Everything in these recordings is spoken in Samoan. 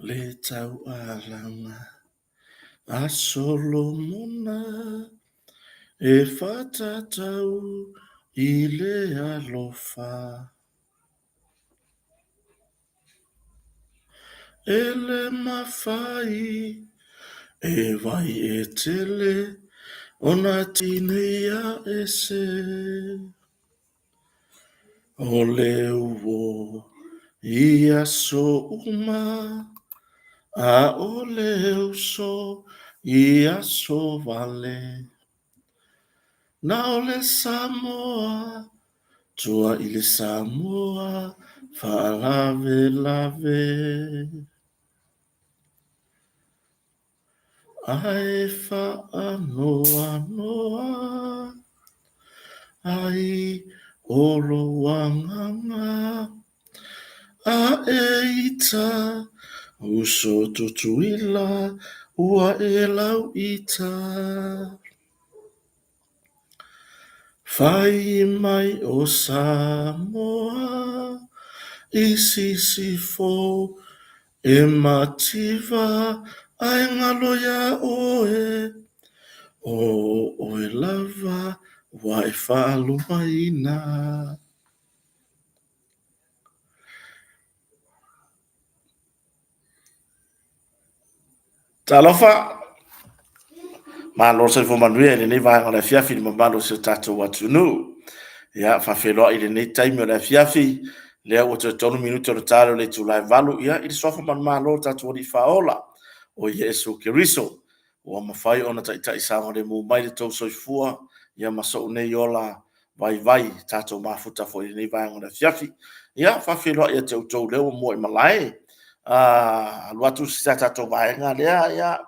Le taualaga a Solomona e faatatau i le alofa. E le mafai e vai e tele ona tineia ese. O le uo i aso uma, a o le uso i aso vale. Na o le Samoa, tua i le Samoa faalavelave. Ae faanoanoa ai o lou agaga a e ita uso Tutuila ua e lauita. Fai mai o Samoa i Sisifo e mativa ae galo iā ʻoe, ʻo ʻoe lava ua e faalumaina. Talofa! Malo le soifua manuia i lenei vaega o le afiafi i le mamalu o si o tatou atunuu. Ia, faafeiloai i lenei taimi o le afiafi, lea ua toe 3 minute ona ta lea o le itula e 8, ia, i le suafa manumalo o le tatou Alii Faaola, o Iesu Keriso, ua mafai ona taitai saogalemu mai le tou soifua ma sou nei ola vaivai tatou mafuta foi i lenei vaega o le afiafi. Ia, faafeiloai ia te outou lea ua mua i malae. Alu atu si a tatou vaega lea, ia,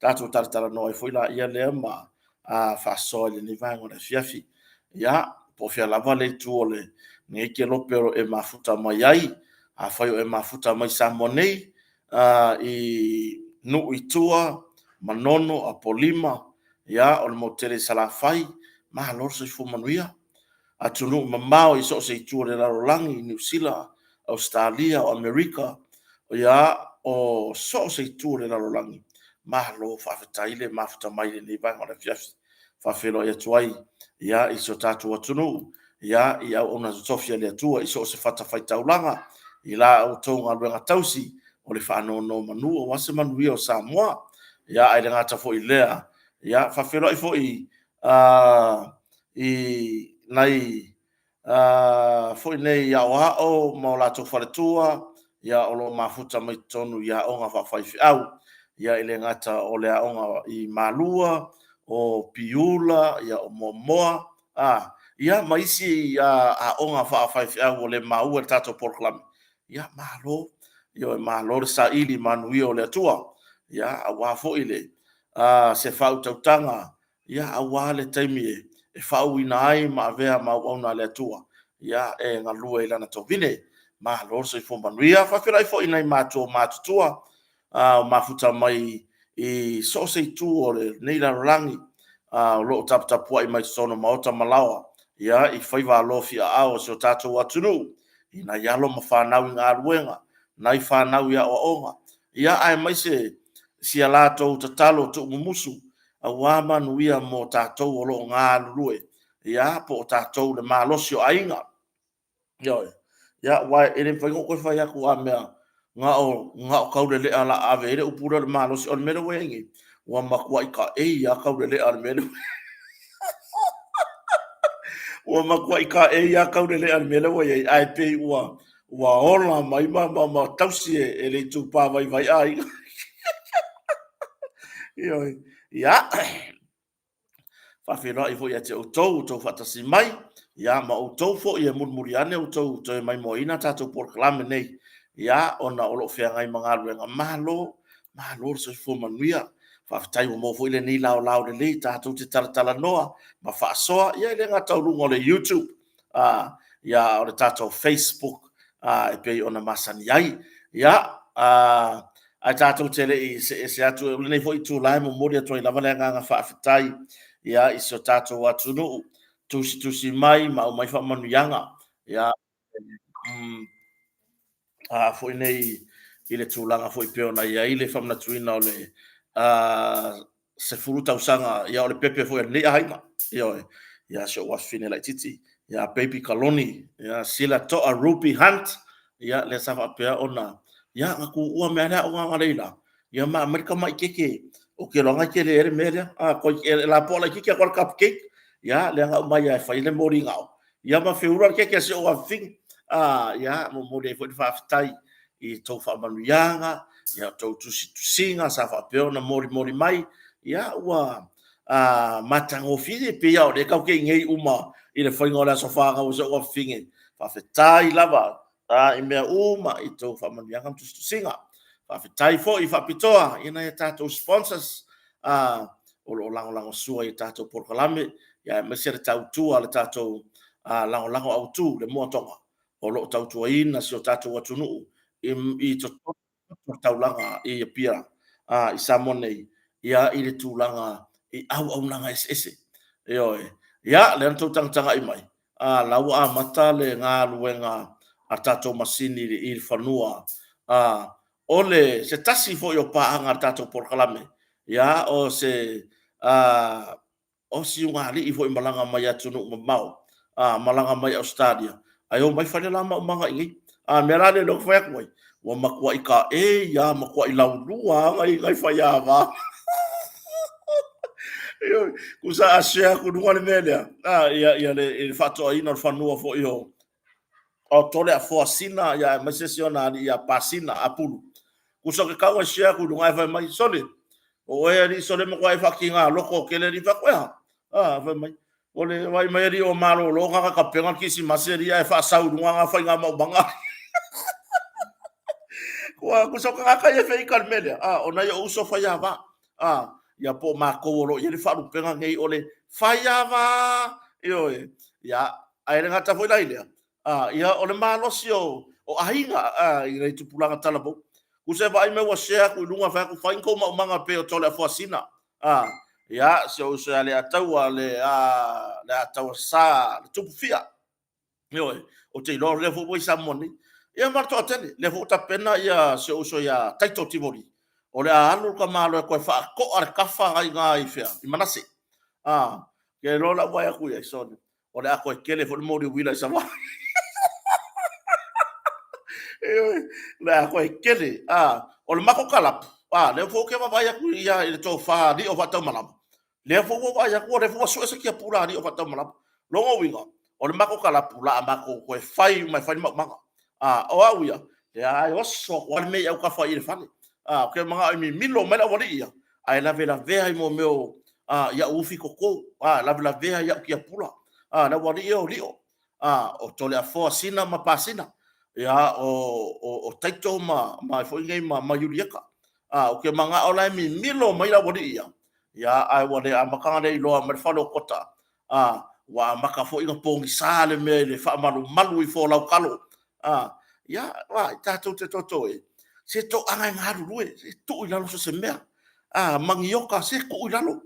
tatou talatalanoa ai foi laia lea ma faasoa i lenei vaega o le afiafi. Ia, po o fea lava le itu o lenei kelope o lo o e mafuta mai ai. Afai o e mafuta mai i Samoa nei, i nuu i tua, Manono, Apolima, ia, o le motu tele i Salafai, malo le soifua manuia. Atunuu mamao i so o se itu o le lalolagi, Niu Sila, Ausetalia, o Amerika, ia, o so o se itu o le lalolagi, malo faafetai le mafuta mai i lenei vaega o le afiafi. E faafeiloai atu ai i si o tatou atunuu i auauna totofi a le Atua i so o se fatafaitaulaga i la outou galuega tausi o le faanonomanu aua se manuia o Samoa. Ia, ae le gata foi i lea, ia faafeiloai foi i nai foi nei aoao ma o latou faletua o lo o mafuta mai totonu i aoga faafaifeau. Ia e le gata o le aoga i Malua, o Piula, o Moamoa, ia ma isi aoga faafaifeau ua le maua i le tatou polokalame. Ia malo, ioe, malo le saili manuia o le Atua aua foi se faautautaga aua le taimi e faauuina ai ma avea ma auauna a le Atua e galue i lana tovine. Malo le soifua manuia. Faafeiloai foi i nai matua matutua o mafuta mai i so o se itu o lenei lalolagi o lo o taputapuai mai totonu o maota ma laoa i faiva alofiaao o si o tatou atunuu i nai alo ma fanau i galuega, nai fanau i aoaoga, aemaise si a latou tatalo tuumumusu aua manuia mo tatou o lo o galulue, po o tatou le malosi o aiga. Ioe. Ia, aua e le mafai ona ou toe fai atu a mea na o Taulelea o le a ave i ai le upu lea o le malosi. O le mea lea ua i ai nei, ua matuai taei lava Taulelea i le mea lea. Ua matuai taei lava Taulelea i le mea lea ua i ai, ae pei ua ola mai ma tausi e le itupa vaivai aiga. Ioe. Ia, faafeiloai foi ia te outou ua outou faatasi mai, ia ma outou foi e mulimuli ane outou toe maimoaina tatou polokalame nei, ia, ona o lo o feagai ma galuega. Malo, malo le soifua manuia. Faafetai ua maua foi lenei laolao lelei tatou te talatalanoa ma faasoa, ia e le gata o luga o le YouTube, a o le tatou Facebook e pei ona masani ai. Ia, ae tatou te le i see ese atu, o lenei foi itula e momoli atu ai lava le agaga faafetai i si o tatou atunuu, tusitusi mai ma aumai faamanuiaga. Ia, foi nei i le tulaga foi pei ona i ai le faamanatuina o le 10 tausaga, ia o le pepe foi a lenei aiga, ioe, ia si ou afafine laitiiti, ia Baby Kaloni, ia Sila To'a Ruby Hunt, ia lea sa faapea ona, ia na tuua mai lava le aoga analeila, ia ma aumai le tamai keke, ou te iloa na tele ai le mea lea, e lapoa laitiiti atu lava le cup cake, ia lea na aumai lava e fai ai le moligao, ia ma feula le keke a si ou afafine. Ia, momoli ai foi le faafetai i tou faamanuiaga, ia tou tusitusiga sa faapea ona molimoli mai, ia ua matagofie, e pei lava o lea tatou te i inei uma i le faiga o le aso fanau o si ou afafine. Faafetai lava i mea uma i tou faamanuiaga ma tusitusiga. Faafetai foi faapitoa i nai a tatou sponsors o lo o lagolagosua i a tatou polokalame, aemaise le tautua a le tatou lagolago autu, le Moa Toga, o lo o tautuaina si o tatou atunuu i totonu o le taulaga i Apia i Samoa nei, i le tulaga i auaunaga eseese. Ioe. Ia, lea na outou tagatagai mai, a la ua amata le galuega a tatou masini i le fanua. O le se tasi foi o paaga a le tatou polokalame, ia, o se o si ulugalii foi malaga mai atunuu mamao, malaga mai Ausetalia, ae omai fai le la maumaga i inei. A mea la lea ou te fai atu ai, ua matuai taei lava, matuai laulua lava nai faiava. Ioe, tusa a share atu i luga le mea lea, ia le faatoaina o le fanua foi o Toleafoa Sina, aemaise si ona alii ia Pasina Apulu. Tusa ou te tau e share atu i luga ae fai mai, sole, o oe alii sole e matua e faatiga loto tele alii. Fai atu, e a? Fai mai, o le vaai mai alii o malolo tagata tapena le kerisimasi alii ae faasau i luga na faiga maumaga. Ua tusa o tagata ia e feita i le mea lea, o nai ou uso faiava, ia po o matou o lo o i ai le faalupega nei o le faiava, ioe, ia, ae le gata foi la i lea, ia o le malosi o aiga i nai tupulaga talavou. Tusa e vaai mai ua share atu i luga fai atu, fai ni tou maumaga pei o Toleafoa Sina. Ia, si ou uso ia Leiataua, Leiataua Sa Tupu Fia. Ioe, ou te iloa o lea foi ua i Samoa nei. Ia ma le toatele, lea foi ua tapena ia si ou uso ia Taito Tivoli, o le a alu le tamaloa e toe faatoa le tafa i ina i fea? I Manase. Ou te iloa o lau vaai atu i ai, sole, o le a toe tele foi le moli uila i Savaii. Ioe, o le a toe tele. O le matou kalapu, lea foi ou te vaavaai atu i le tofa a Lio Faataumalama, lea foi ua ou vaai atu o lea foi ua sue se tiapula a Lio Faataumalama. Lona uiga, o le matou kalapu, o le a matou toe fai uma e fai le maumaga. O au ia, leai, e oso atu lava le mea i autafa i i le fale. Ou te manao e mimilo mai le aualii ia, ae lavelavea i mea o i au ufi toto, lavelavea i au tiapula. Le aualii ia o Lio, o Toleafoa Sina ma Pasina, ia, o Taito ma foi nei ma Iulieta. Ou te manao la e mimilo mai le aualii ia, ia, ae ua le amata ona le iloa mai le fale o Kota, ua amata foi ona pogisa le mea i le faamalumalu ifo o lau talo. Ia, vaai, tatou te toto e, se toaga e galulue, se tuu i lalo so o se mea. A, manioka, se tuu i lalo.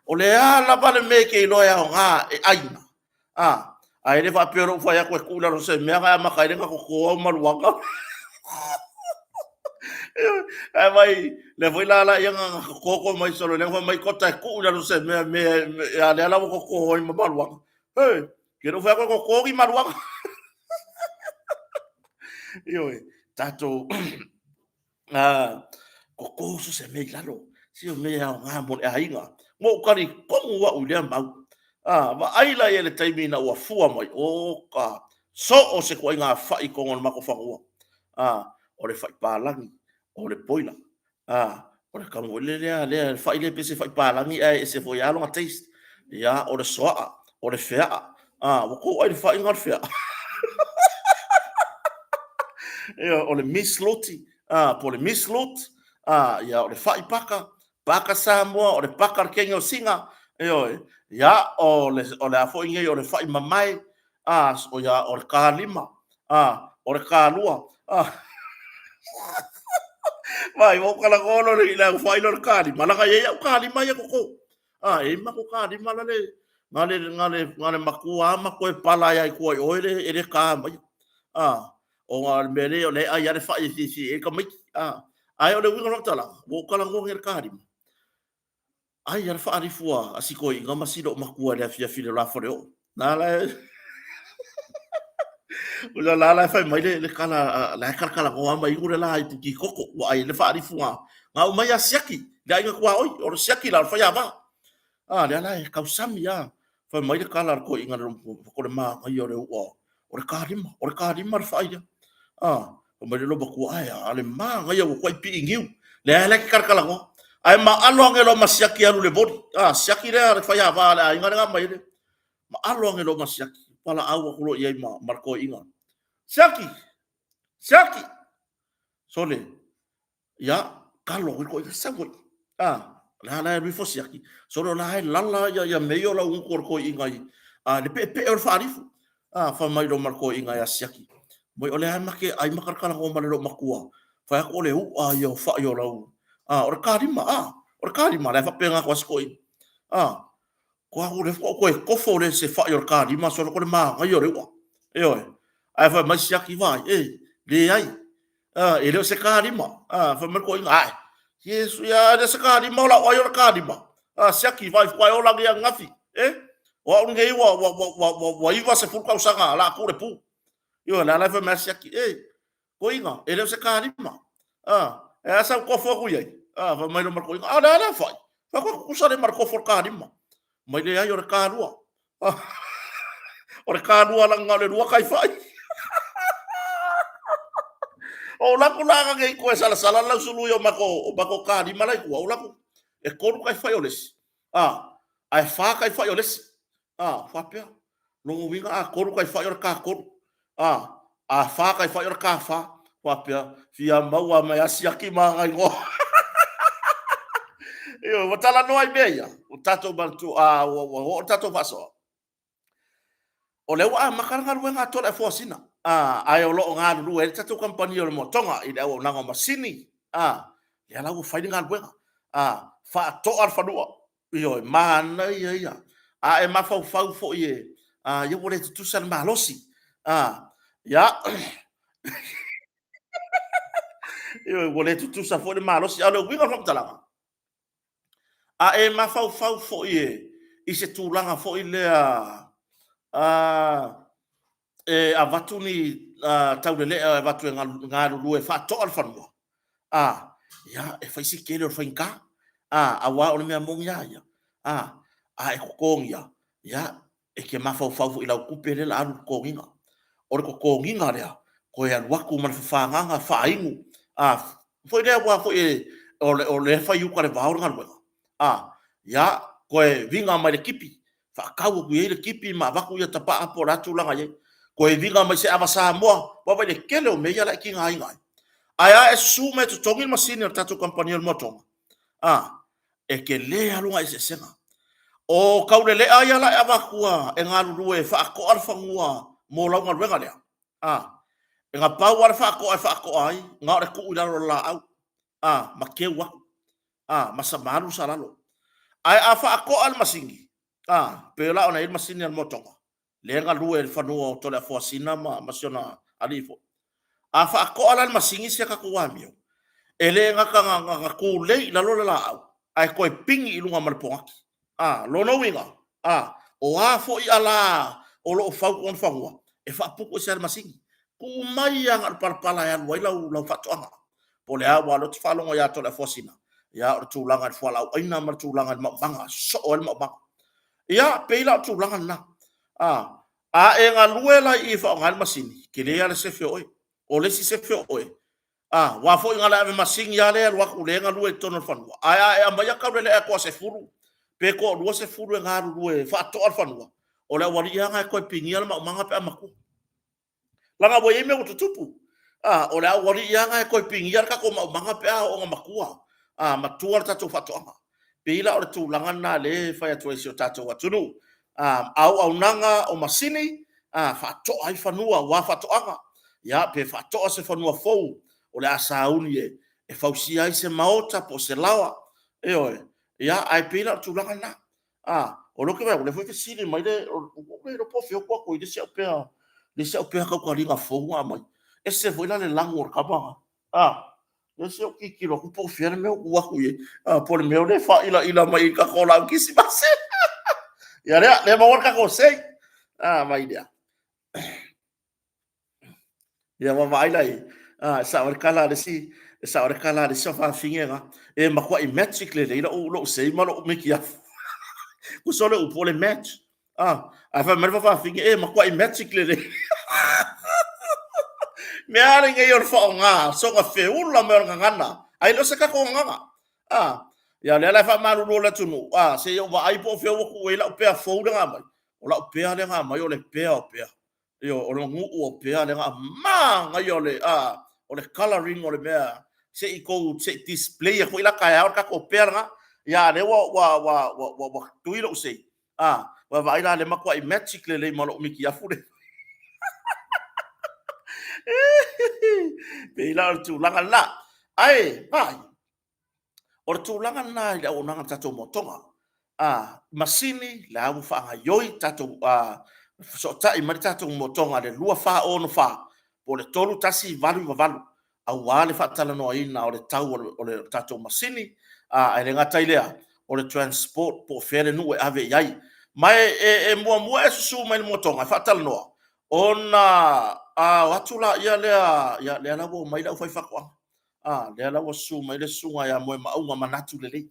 O le a lava le mea e te iloa e aoga e ai, ae le faapea o lou fai atu e tuu i lalo se mea ona amata ai lea ona toto au maluaga. Ae vaai, lea foi la la ia na toto mai solo, lea fai mai Kota e tuu i lalo se mea, mea a lea la ua toto ai ma maluaga. He, ke lou fai atu e toto ni maluaga. Ioe, tatou Koko so se mea i lalo, se o mea e aoga mo le aiga. Ua ou talitonu au i lea mau. Vaai la i ai i le taimi ina ua fua mai, oka, so o se ituaiga fai i totonu o le matou fanua. O le fai palagi, o le boiler, o le tanu foi lea, le fai lea pei se fai palagi ae ese foi lava lona taste. Ia, o le soaa, o le feaa. Ua tou ai le fai na o le feaa. Ia, o le miss loti, po o le miss lot, ia, o le fai paka, paka Samoa, o le paka le kenge o Siga, ioe, ia, o le, o le a foi nei, o le fai mamae, o, ia, o le kalima, o le kalua. Vai, ua ou talanoa loa i le au fai lea o le kalima, leaga e i ai au kalima ia toto. E i ai matou kalima la le, na le, na le, na le matua lava ma toe pala ai lava i tua i o e le ta maia. Ona o le mea lea, o lea e ai lava le fai e fiafia i ai le tamaiti, a. Ae o le uiga o lau faamatalaga, ua ou talanoa nei i le ta lima, ai lava le faalifu a si toeaina ma si loomatua i le afiafi i le la faleoo. La la e la la e fai mai le tala, la e talatalanoa ma inu le la i putikoto, ua ai le faalifu na aumai a siaki le aiga tuaoi, o le siaki la o le faiava. A lea la e tausami lava, fai mai le tala a le toeaina i le loomatua, o le manaia o le u'a o le ta lima, o le ta lima le fai lea. A, fai mai le loomatua, ae a le manaia ua matuai piiniu, lea la e te talatalanoa. Ae maalo ane loa ma siaki e alu i le voli. A, siaki lea le faiava a le aiga lea na aumai ai le maalo ane loa ma siaki, valaau atu loa i ai ma le toeaina. Siaki! Siaki! Sole, ia, talo atu ai le toeaina, sau ai. A, la la e alu ifo siaki, sole o la e lala ia mea ia o laugutu o le toeaina i le peepee o le faalifu. A, fai mai loa ma le toeaina ia Siaki, Moi o lea ma te ai ma talatalanoa ma le loomatua, fai atu o le u'a ia o fai o lau, a, o le kalima, a, o le kalima, la e faapena atu lava si toeaina. A, ko au lea faatoa ou toe tofo lea i se fai o le kalima, solo ko le manaia o le u'a. Ioe. Ae fai mai Siaki, vaai, e, leai, a, e le o se kalima. A, fai mai le toeaina, ae, Iesu, ia, e le o se kalima o lau ai o le kalima. A, Siaki, vaai, faatoa e ola nei ananafi. E, o au lenei ua, ua, ua, ua, ua, ua 90 tausaga la tu le pu. Ioe, la la fai mai Siaki, e, toeaina, e le o se kalima. A, e a sau tofo atu i ai? A, fai mai lo ma le toeaina, a, le a le fai? Fai atu tutusa le ma le tofo o le kalima. Mai leai o le kalua. O le kalua langa o le lua kai fai. O laku la nga nei koe salasala lau sulu i o mako o mako kalima lai tua. O laku e kolu kai fai o lesi. A, ae fa kai fai o lesi. A, faapea. Lona uiga a kolu kai fai o le ka kolu. A, a fa kai fai o le ka fa. Faapea, fia maua mai a siaki ma aga igoa. Ioe, ua talanoa i mea ia, ua tatou manatua, a, ua, ua oo le tatou faasoa. O lea ua amata le galuega a Toleafoasina, a, ae o lo o galulue ai le tatou kamupani o le Moatoga i le auaunaga o masini, a, lea la ua fai le galuega, a, faatoa le fanua, Ioe, manaia ia. A e mafaufau foi e, a, ia ua le tutusa le malosi. A, ia, ioe, ua le tutusa foi le malosi. A o le uiga o le faamatalaga, a e mafaufau foi e, i se tulaga foi lea, a, e avatu ni taulelea e avatu e galulue e faatoa le fanua, a, ia, e fai si tele o le faigata, a, aua o le mea moni lava ia, a, a e totogia, ia, e te mafaufau foi i lau tupe lea o le a alu i le totogiga. O le totogiga lea, toe alu atu ma le fafagaga faainu, a, foi lea aua foi e, o lea e fai i uta i le vao le galuega, a, ia, toe viga mai le tipi, faatau atu i ai le tipi ma avatu ia tapaa po o le a tulaga i ai. Toe viga mai se ava Samoa, vaavaai i le tele o mea ia la e tigaina ai. Ae a e susu ma e totogi le masini a le tatou kamupani o le Moatoga, a, e tele lava lona eseesega. O taulelea ia la e avatua e galulue e faatoa le fanua mo lau galuega lea, a, e na pau lava le faatoa e faatoa ai, na o le tuu i lalo o le laau, a, ma teu atu. a, ma malu sa lalo. Ae a faatoa le masini, a, pei la ona i ai le masini a le Moatoga, lea e galue i le fanua o Toleafoasina ma, ma si ona alii foi. A faatoa la le masini si a tatou amio, e le gata na, na, na tulei i lalo le laau, ae toe pigi i luga ma le pogaki. A, lona uiga, a, o a foi alā o lo o fau i totonu o le fanua, e faaputu ese lava e le masini. Tuu mai lava na o le palapala e alu ai lau, lau faatoaga. Po o le a, aua o lea ou te faalogo ia Toleafoasina, ia, o le tulaga i le fualaau aina ma le tulaga i le maumaga, sosoo ai le maumaga. Ia, pei la o le tulaga lena. A, a e galue la i i e faaaoga ai le masini, tele lava le sefe o oe. O le isi sefe o oe, A, aua foi na o le ave masini lava lea e alu atu lea e galue i totonu o le fanua. Ae a e aumaia taulelea e toasefulu pe toaluasefulu e galulue e faatoa le fanua, o le aualii lava lena e toe pinia le maumaga pe a matua. Leaga ua i ai mea ua tutupu. A, o le aualii lava lena e toe pinia le tatou maumaga pe a oo ina matua, a, matua le tatou faatoaga. Pei la o le tulaga lena lea e fai atu ai i si o tatou atunuu, a, auaunaga o masini, a, faatoa ai fanua aua faatoaga, ia, pe faatoa se fanua fou o le a sauni e, e fausia ai se maota po o se laoa, ioe, ia, ae pei la o le tulaga lena. A, o lea ou te vaai atu, o lea foi e fesili mai le, ua ou le iloa po o fea o tuu atu i le isi au pea, le isi au pea tautaliga fou na aumai. Ese foi la le lagu o le kama. Ah, ese o kikilo aku po fea le mea o atu i ai. Ah, po le mea o le faaila ila mai i kako lau kisimase. Ia lea, lea maua le kako sei. Ah, mai lea. Ia vaavaai la i ai, e sao ai le tala a le isi, e sao ai le tala a le isi fafine lena, e matuai magic lelei lou, lou sei ma lou mekiafu. Tusa o le upu o le match. Ah, ae fai mai le fafine, e matuai magic lelei. Mea lenei o le faaaoga, soona feula mai o le gagana, ae le o se tatou gagana. Ah, ia lea la e faamalulu o le atunuu, ah, se i ou vaai po o fea ua tuu ai lau pea fou lea na aumai. O lau pea lea na aumai o le pea o pea. Ioe, o le nuu o pea lea na manaia o le, a, o le colouring o le mea, se i tou, se i display atu ai la taeao le tatou pea lena. Ia, a o lea ua, ua, ua, ua, ua, ua tui lou sei, a, ua vaai la, le matuai magic lelei ma lou mikiafu le. Pei la o le tulaga lena. Ae, vaai, O le tulaga lena i le auaunaga a le tatou motoga. A, masini, la ua faagaioi tatou, a, fesootai mai le tatou motoga i le 2464 po o le 3188 aua le faatalanoaina o le tau o le tatou masini, a, ae le gata i lea, o le transport po o fea le nuu e ave i ai. Ma e muamua e susu mai le motoga e faatalanoa, ona o atu laia lea, ia lea la ua omai le aufaifaatoaga. A, lea la ua susu mai le susuga ia Moemauga Manatu Lelei,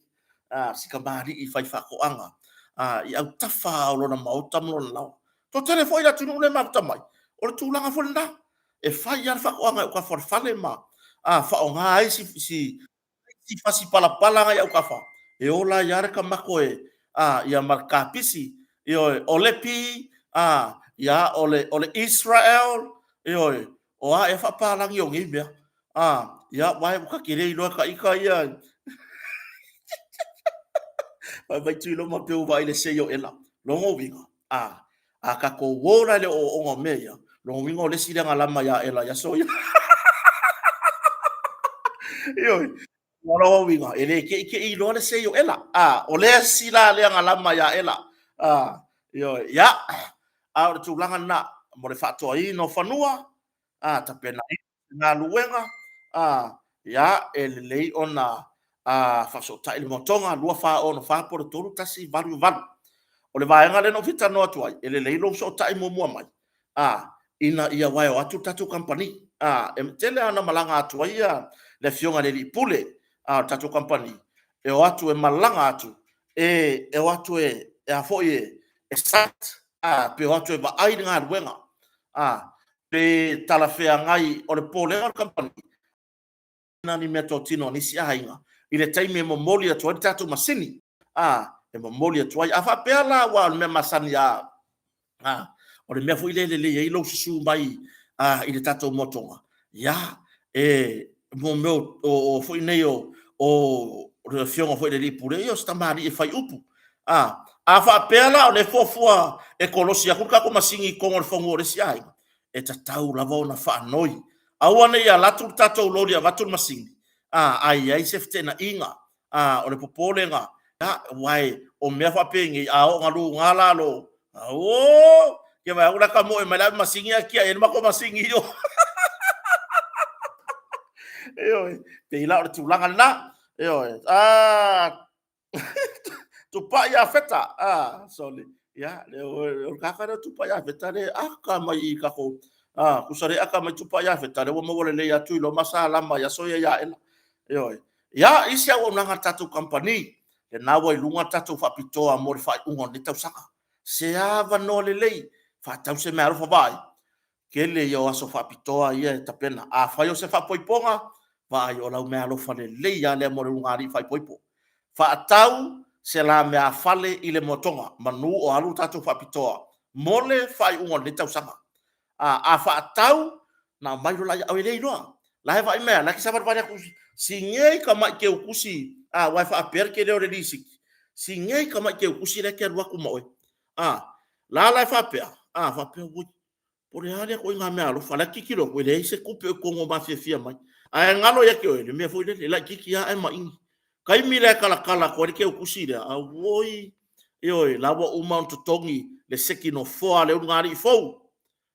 a, si kamali'i faifaatoaga, a, i autafa o lona maota ma lona laoa. Toatele foi le atunuu lea e mafuta mai, o le tulaga foi lena, e fai lava le faatoaga i autafa o le fale ma, a, faaaoga ai si, si, si fasi palapala na i autafa, e ola ai lava le tamato e, a, ia ma le kapisi, ioe, o le pi, a, ia, o le, o le Israel, ioe, o a ea faapalagi o nei mea? A, ia, wae ua ta te le iloa e ta ita ia. Fai mai tui loma pe ua vaai le sei o ela. Logo uiga, a, a tatou o la i le ooooga o mea ia, logo uiga o le isi lea na lama ia ela i aso ia. Ioe, o logo uiga, e le keʻikeʻi iloa le sei o ela. A, o le isi la lea na lama ia ela. A, ioe, ia, a o le tulaga lena, mo le faatoaina o fanua, a, tapenaina galuega, a, ia, e lelei ona a, faafesootai le motoga 2464 po o le 3188. O le vaega lea na ou fia talanoa atu ai, e lelei lou fesootai muamua mai, a, ina ia wae atu le tatou kamupani. A, e tele lava ina malaga atu ai ia le afioga i le alii pule a, o le tatou kamupani, e o atu e malaga atu, e, e o atu e, e a foi e, e site, a, pe o atu e vaai le galuega, a, pe talafeagai o le popolega o le kamupani na ni meatotino a nisi aiga i le taimi e momoli atu ai le tatou masini, a, e momoli atu ai. A faapea la aua o le mea masani a, a, o le mea foi lea e lelei ai lou susu mai a, i le tatou motoga, ia, e, mo mea o, o, o foi nei o, o le afioga foi i le alii pule, ia o se tamalii e fai upu. A, a faapea la o lea e fuafua e kolosi atu le tatou masini i totonu o le fanua o le isi aiga, e tatau lava ona faanoi. Aua ne i alu atu le tatou loli e avatu le masini, a, a i ai se feteenaiga, a, o le popolega, a, aua o mea faapenei, a oo ina luga lalo, auo, ke vaai atu la ka moe mai la masini ae tiai ai le matou masini i o. Ioe, pei la o le tulaga lena. Ioe, a, Tupai ia Feta. Ah, sorry. Ia, le o le kaka lea Tupai ia Feta le aka mai i kako. Ah, kusa le aka mai Tupai ia Feta le ua maua lelei atu i loma sa lama ia soia ia ela. Ioe. Ia, isi auaunaga a le tatou kamupani, lena ua i luga le tatou faapitoa mo le faaiuga o lenei tausaga. Se avanoa lelei, faatau se meaalofa vaai. Tele ia o aso faapitoa ia e tapena. Afai o se faapoipoga, vaai o lau meaalofa lelei lava lea mo le ulugalii faaipoipo. Faatau se la meaafale i le moatoga, manu o alu tatou faapitoa mo le faaiuga o lenei tausaga. A, a faatau, na aumai loa laia, au e le iloa. La e vaai mai lava, la e te savalivali atu, sigei tamai teutusi, a, aua e faapea le tele o le lisiti, sigei tamai teutusi la e te alu atu ma oe. A, la la e faapea, a, faapea, oi, Po o le a lea ituaiga meaalofa, la e tilotilo atu e leai se tupe o i totonu o mafiafia mai. Ae galo ia te oe le mea foi lele, e laitiiti lava ae maini. Taimi lea e talatala atu ai le teutusi lea, auoi, ioe, la ua uma ona totogi le seki nofoa a le ulugalii fou.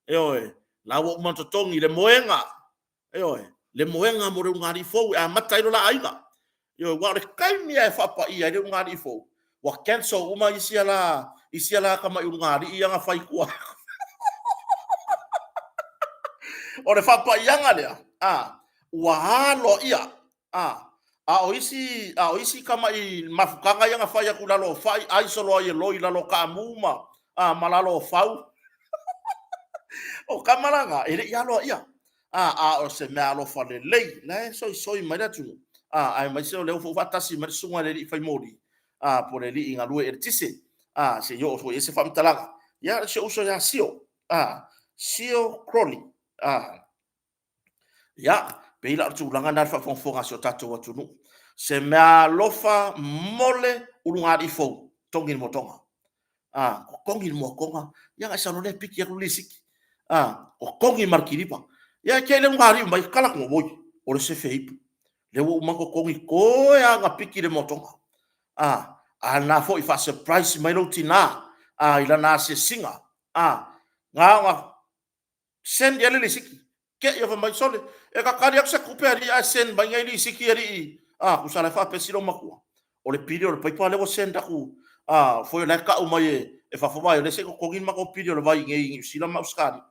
Ioe, la ua uma ona totogi le moega. Ioe, le moega mo le ulugalii fou e amata ai lo la aiga. Ioe, aua o le taimi lava e faapaia ai le ulugalii fou, ua cancel uma isi ala, isi ala tamai ulugalii ia na fai i tua. O le faapaiaga lea, a, ua aloaia, a, a o isi, a o isi tamai mafutaga ia na fai atu i lalo o fai, ai solo ai e loi i lalo o taamu ma, a, ma lalo o fau. O tama la na, e le i aloaia. A, a o se meaalofa lelei, la e soisoi mai le atunuu, a, aemaise o lea ua faatasi mai le susuga i le alii fai moli, a, po o le alii galue eletise, a, se i oo foi i ai se faamatalaga. Ia, si ou uso ia Sio, a, Sio Crowley, a, ia, pei la o le tulaga lena i le faafogafoga a si o tatou atunuu. Se meaalofa mo le ulugalii fou, togi le motoga. A, totogi le moatoga, ia ona e sau loa lea e piki atu le lisiti. A, totogi ma le kiliva. Ia e te i le ulugalii mai, tala atu, oi, o le sefe ipu. Lea ua uma ona totogi, toe lava ona piki le moatoga. A, a na foi faa-surprise mai lou tina, a, i lana asiasiga, a, na ona send i ai le lisiti. Te i fai mai, sole, e tatali atu se tupe alii ae send mai nei lisiti alii, a, tusa la e faapesi lou matua. O le pili o le paipa lea ua send atu, a, foi o la e tau mai e fafo, vaai o lea se i totogi le matou pili o le vai i inei i Niu Sila ma Ausetalia.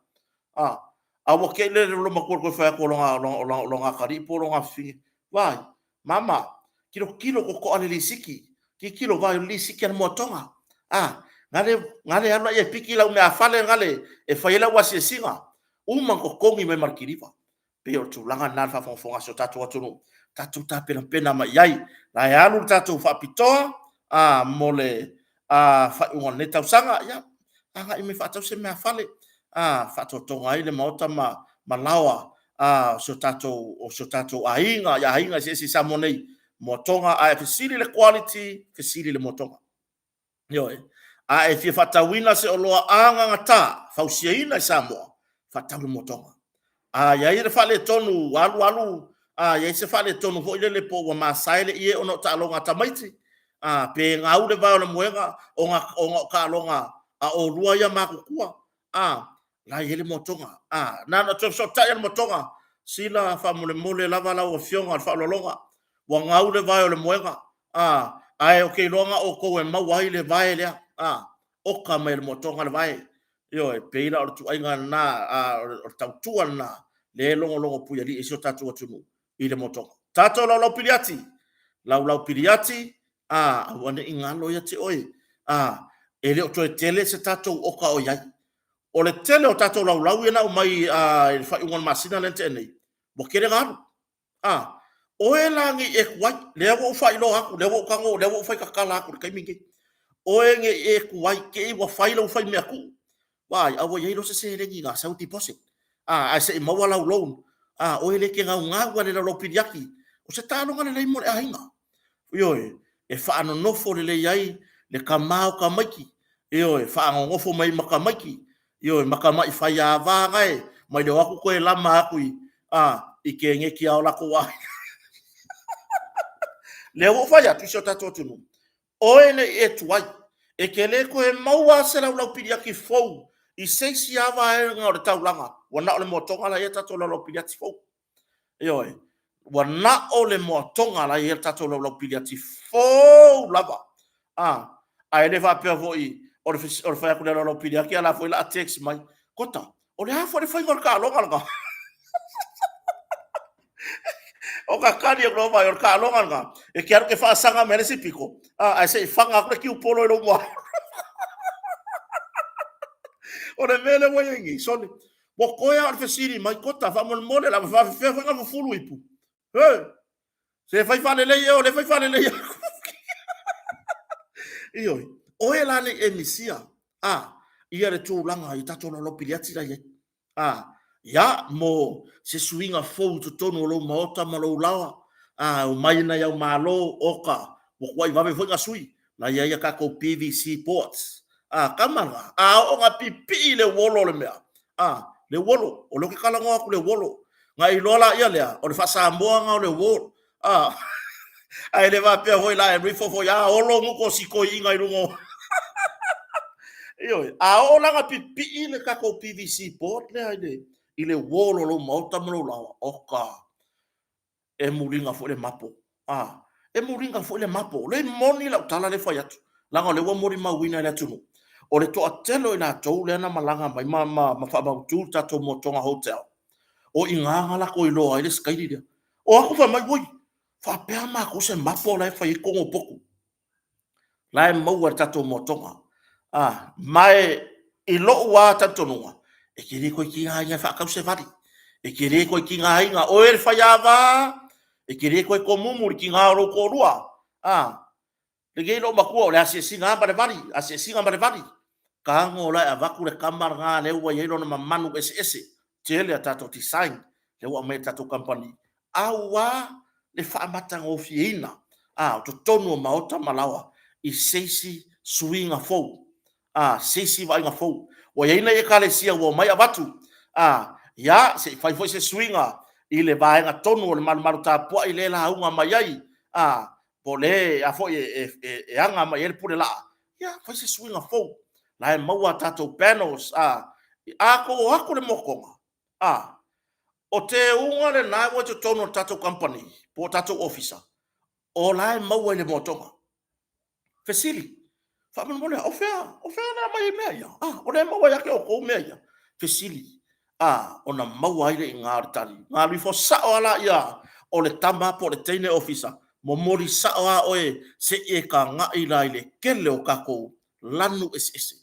A, a ua te i le lou matua i le toe fai atu o lona atalii po o lona afafine, vaai, Mama, tilotilo totoa le lisiti, tilotilo vaai o le lisiti a le moatoga. A, gale, gale alu laia e piki lau meafale gale e fai ai lau asiasiga. Uma ona totogi mai ma le kiliva. Pei o le tulaga lena i le faafogafoga a si o tatou atunuu, tatou tapenapena mai i ai. La e alu le tatou faapitoa a, mo le faaiuga o lenei tausaga, ia, agai mai e faatau se meafale, a, faatotoga ai le Maota ma laoa o si o tatou, o si o tatou aiga i aiga eseese i Samoa nei, moatoga, a e fesili i le quality, fesili i le moatoga. Ioe. A e fia faatauina se oloa agagata fausiaina i Samoa, faatau le moatoga. A i ai le faaletonu alu alu, a i ai se faaletonu foi lele po ua masae le ie ona o taaloga a tamaiti, a pe gau le vae o le moega ona o taaloga a olua ia matutua, a, la e i ai le moatoga. A, na ona toe fesootai lava i le moatoga, Sila, faamolemole lava lau Afioga o le faaaloaloga, ua gau le vae o le moega, a, ae ou te iloa na o outou e maua ai le vae lea, a, oka mai e le moatoga le vae. Ioe, pei la o le tuuaiga lena, a, o le tautua lena, lea e logologo puialii ai si o tatou atunuu i le moatoga. Tatou laulau piliati, laulau piliati, a, aua ne i galo ia te oe, a, e le o toe tele se tatou oka o i ai. O le tele o tatou laulau ia na aumai i le faaiuga o le masina lea na tea nei, ua tele na alu. A, oe la ne i e tuai, lea ua ou faailoa atu, lea ua ou tago, lea ua ou fai tatala atu i le taimi lenei. Oe ne i e tuai, te i ua fai lau fai mea tuu. Vaai, a ua i ai loa se seleni na sau deposit. A, ae se i maua lau loan. A, oe lea e te gaugau lava i le laulau piliati. O se taaloga lelei mo le aiga. Ioe, e faanonofo lelei ai le tama o tamaiti, ioe, faanonofo mai ma tamaiti, ioe, ma tamai faiava gae, mai le o atu toe lama atu i, a, i keneti a o latou aiga. Lea ua ou fai atu i si o tatou atunuu, oe ne i e tuai, e te le toe maua se laulau piliati fou i se isi lava vaega o le taulaga, ua na o le moatoga la e i ai a tatou laulau piliati fou. Ioe, ua na o le moatoga la e i ai le tatou laulau piliati fou lava. A, ae le faapea foi o le, o le fai atu le laulau piliati, a la foi la a text mai, Kota, o le a foi le faiga o le taaloga lena? O ka tali atu loa mai, o le taaloga lena, e te alu te faasaga mai le isi pito, a, ae se i faga atu le kiupolo i lou mua. O le mea lea ua i ai nei, sole, Ua toe lava o le fesili mai, Kota, faamolemole lava, e faafefea foi ona fufulu ipu? He! Se fai faalelei ea, o lea e fai faalelei atu. Ioe, oe la nei e misia, a, ia le tulaga i tatou laulau piliati la i ai. A, ia, mo se suiga fou i totonu o lou maota ma lou laoa, a, omai nai au malo, oka, ua tuai vave foi na sui, la i ai a tatou PVC boards. A, tama la, a oo na pipii le uolo o le mea, a, le uolo, o lea ou te talanoa atu le uolo, na e iloa laia lea, o le faa-Samoa na o le wall, a, ae le faapea foi la e rifo foi, a olo nuku o sikoiina i luga o, ioe, a oo la na pipii le tatou PVC board lea i le, i le wall o lou maota ma lou laoa, oka, e muliga foi le mapo. A, e muliga foi le mapo. O lea e moni lau tala lea e fai atu, leaga o lea ua molimauina e le atunuu, o le toatele o i latou lea na malaga mai ma, ma, ma faamautu le tatou Motoga Hotel, o i ina na latou iloa ai le sikaili lea. O atu fai mai, oi, faapea matou se mapo la e fai ai tonu o potu. La e maua e le tatou motoga. A, ma e i lou lava talitonuga, e te le toe tigaina e faatau se vali. E te le toe tigaina, oe le faiava, e te le toe tomumu i le tiga o lou toalua. A, lenei loomatua o le asiasiga lava ma le vali, asiasiga ma le vali. Tago la e avatu le tama lena lea ua i ai lona mamanu eseese, tele a tatou design lea ua aumai e le tatou kamupani, aua le faamatagofieina o totonu o maota ma laoa i se isi suiga fou, se isi vaaiga fou. Ua i ai nai Ekalesia ua omai avatu, ia, se i fai foi se suiga i le vaega tonu o le malumalu tapuai lea e lauga mai ai, po o le a foi e aga mai i ai le pule laa, ia fai se suiga fou. O la e maua a tatou panels, a outou o atu i le motoga, o teuga lena ua i totonu o le tatou kamupani po o tatou ofisa, o la e maua i le motoga. Fesili, faamolemole lava, o fea, o fea na aumai ai mea ia? A, o lea e maua ia te outou mea ia? Fesili, a, ona maua ai lea i ina o le tali. Ona alu ifo sao lava lea o le tama po o le teine ofisa, momoli sao lava oe se i e tagai la i le tele o tatou lanu eseese,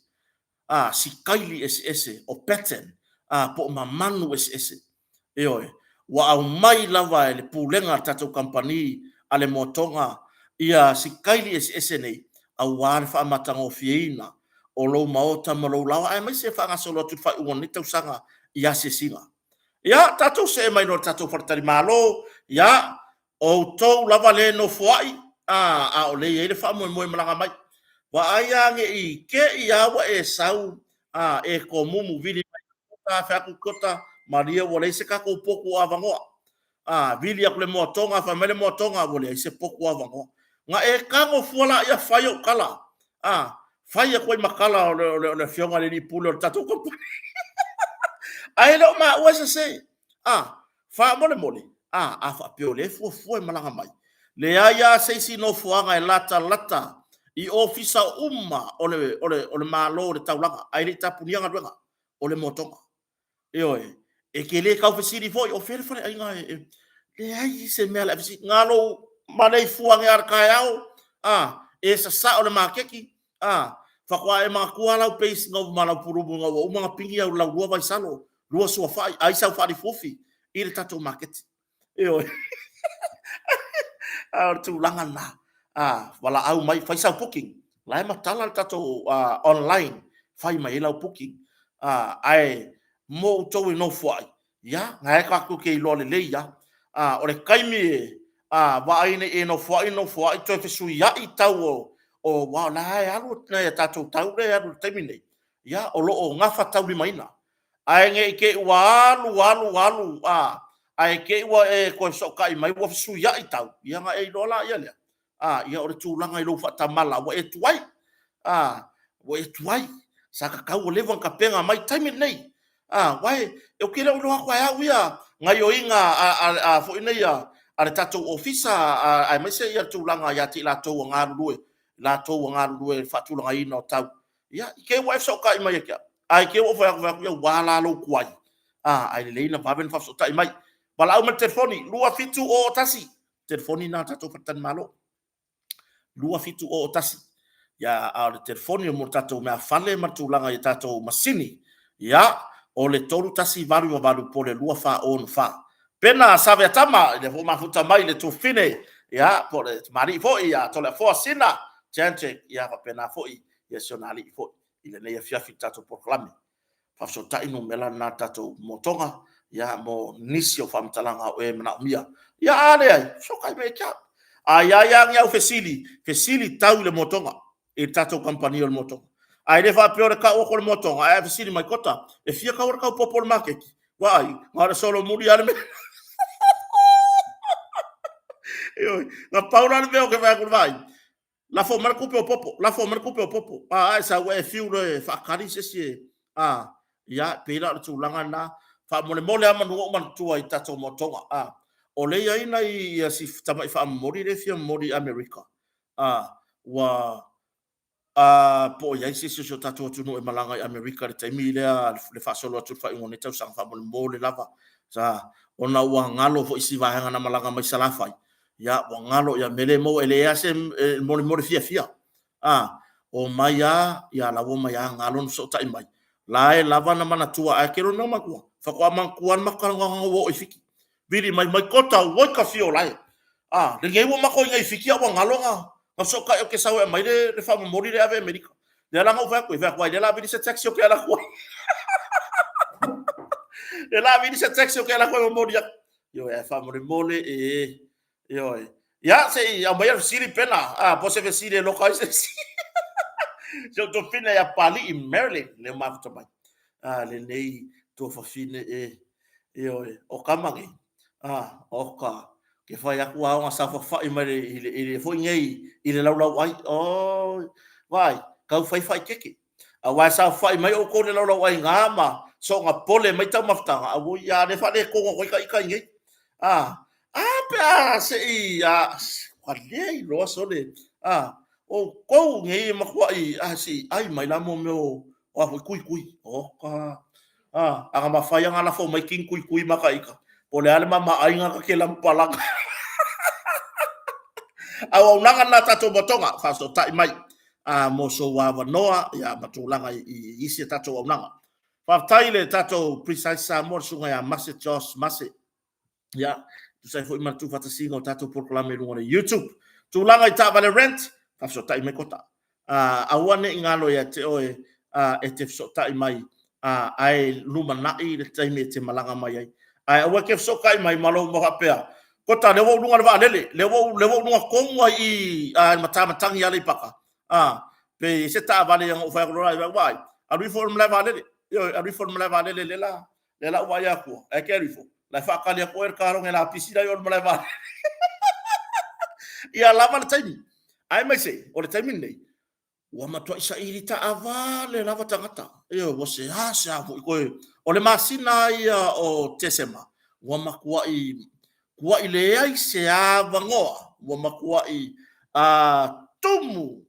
a, sikaili eseese o pattern, a, po o mamanu eseese. Ioe. Ua aumai lava e le pulega a le tatou kamupani a le Motoga ia sikaili eseese nei aua le faamatagofieina o lou maota ma lou laoa aemaise e faagasolo atu i le faaiuga o lenei tausaga i asiasiga. Ia, tatou see mai loa i le tatou faletalimalo. Ia, O outou lava lea e nofoai, a, a o lea e i ai le faamoemoe e malaga mai. Vaai a ne i te i lava ua e sau, a, e tomumu vili mai Kota, fai atu Kota, malie ua leai se tatou potu o avanoa. A, vili atu i le moa Toga, fai mai le moa Toga, ua leai se potu o avanoa. Na e tago fua laia fai au tala, a, fai atu ai ma tala o le, o le, o le afioga i le alii pule o le tatou kamupani. Ae le o maua e sese. A, Faamolemole, a, a faapea o lea e fuafua e malaga mai, leai lava se isi nofoaga e latalata i ofisa uma o le, o le, o le Malo o le taulaga, ae le i tapunia galuega, o le motoga. Ioe. E te le tau fesili foi, o fea le faleaiga e, e, leai se mea o le a fesili. Na lou maleifua ane lava i le taeao, a, e sasao i le maketi, a, faatoa e manatua lava lau base ma lau pulumu ina ua uma ona pigi au lau lua vaisalo, lua suafai, ai sau faalifufi i le tatou maketi. Ioe. A o le tulaga lena. A, valaau mai, fai sau booking. La e matala le tatou online, fai mai ai lau booking. A, ae mo outou e nofoai, ia, na e tatou te iloa lelei lava. A, o le taimi e a, vaai nei e nofoai, nofoai, toe fesuiai tau o, o, aua o la e alu nai a tatou tau lea e alu i le taimi lenei, ia, o lo o gafataulimaina. Ae ne i te i ua alu, alu, alu, a, ae te i ua e toe fesootai mai ua fesuiai tau, ia ona e iloa laia lea, a, ia o le tulaga i lou faatamala ua e tuai, a, ua e tuai. Sa tatau ua leva ona tapena mai i le taimi lenei. A, aua e, ou te le o iloa atu lava e au ia gaoioiga a, a, a, foi nei a, a le tatou ofisa, a, aemaise ia tulaga ia te i latou ua galulue, latou ua galulue i le faatulagaina o tau. Ia, i te i ua e fesootai mai ia te au, ae i te i ua ou fai atu, fai atu, ia ua la lou tuai. A, ae lelei ona vave ona faafesootai mai. Valaau mai i le telefoni, 2701, telefoni lena a le tatou faletalimalo. 2701. Ia, a o le telefoni mo le tatou meafale ma le tulaga i tatou masini, ia, o le 3188 po o le 2464. Pena Saveatama, i lea foi ua mafuta mai le tuafafine, ia, po o le tamalii foi ia Toleafoa Sina Janczak, ia faapena foi ia si ona alii foi i lenei afiafi i le tatou polokalame. Faafesootai numera lena a le tatou motoga, ia, mo nisi o faamatalaga o e manaomia. Ia, a leai, fesootai mai ia te au. A i ai lava ni au fesili, fesili tau i le motoga, i le tatou kamupani o le motoga. Ae le faapea o le tau atu o le motoga, ae a fesili mai, Kota, e fia tau o le tau popo o le maketi? Vaai, na o le solomuli lava le mea. Ioe, na pau la le mea ou te vaai atu i le vaai, Lafo mai le tupe o popo, lafo mai le tupe o popo. A, e sau e fiu loa e faakali se isi e, a, ia, pei la o le tulaga lena. Faamolemole a manu ou manatua i tatou motoga, a. O le i ai nai ia si tamai faamomoli lea e fia momoli i Amerika, a, ua, a, po o i ai se isi o si o tatou atunuu e malaga i Amerika i le taimi lea le faasolo atu i le faaiuga o lenei tausaga, faamolemole lava, sa, ona ua galo foi i si vaega na malaga mai Salafai, ia, ua galo, ia mea lea e maua, e leai lava se molemole fiafia, a, omai a, ia la ua omai a galo ona fesootai mai, la e lava na manatua, ae te iloa le mea na manatua? Faatoa manatua lava le matou talanoaga na ua oo i Fiti. Vili mai, mai Kota, oi ka fio lae. A, lenei ua matou i inei i Fiti a ua galo na fesootai ou te sau e aumai le faamomoli lea e ave i Amerika. Lea la na ou fai atu ai, fai atu ai, lea o le a vili se taxi ou te alu atu ai. Lea o le a vili se taxi ou te alu atu ai e momoli atu. Ioe, ae faamolemole, e, Ioe. Ia, se i aumaia le fesili Pena, a, po o se fesili e loka ai se isi. Si ou tuafafine ia Papalii Marilyn, lea ua mafuta mai. A, lenei tuafafine e, ioe, o tama nei, a, oka, ke fai atu a ona saofafai mai i le, i le foi nei i le laulauai. Oi, vaai, tau fai faaeteete. Aua e saofafai mai outou i le laulauaiga ma soona pole mai taumafataga, auoi, a o lea e faaletonu atu ai ta ita i inei. A, a pe a se i, a, ua le iloa sole, a, outou nei e matuai, a se i ai mai la mo mea o, o a foi tuitui. Oka, a, a na mafai ona lafo mai kini tuitui ma ta ita, po o le a le mamaaiga ta te lamupalaga. Auaunaga lena a tatou motoga, faafesootai mai a, mo sou avanoa ia, ma tulaga i, i isi a tatou auaunaga. Faafetai i le tatou Precise Samoa, le susuga ia Mase Josh Mase. Ia, tusa ai foi ma le tuufaatasiga o tatou polokalame i luga o le YouTube. Tulaga i taavale rent, faafesootai mai Kota. Aua ne i galo ia te oe e te fesootai mai ae lumanai le taimi e te malaga mai ai. Ae aua e te fesootai mai ma lou faapea, Kota, lea ua ou luga i le vaalele, lea ua ou, lea ua ou luga tonu ai i i le matamatagi i Aleipata, pe i ai se taavale ia ona ou fai atu loa lea, vaai, alu ifo i le malae vaalele. Ioe, alu ifo i le malae vaalele lea la, lea la ou vaai atu, ae te alu ifo, la e faatali atu oe le kalogo lapisi la i o le malae vaalele. Ia lava le taimi. Aemaise, o le taimi lenei, ua matuai saili taavale lava tagata. Ioe, ua seasea foi koe. O le masina ia o Tesema, ua matuai tuai leai se avanoa, ua matuai tumu,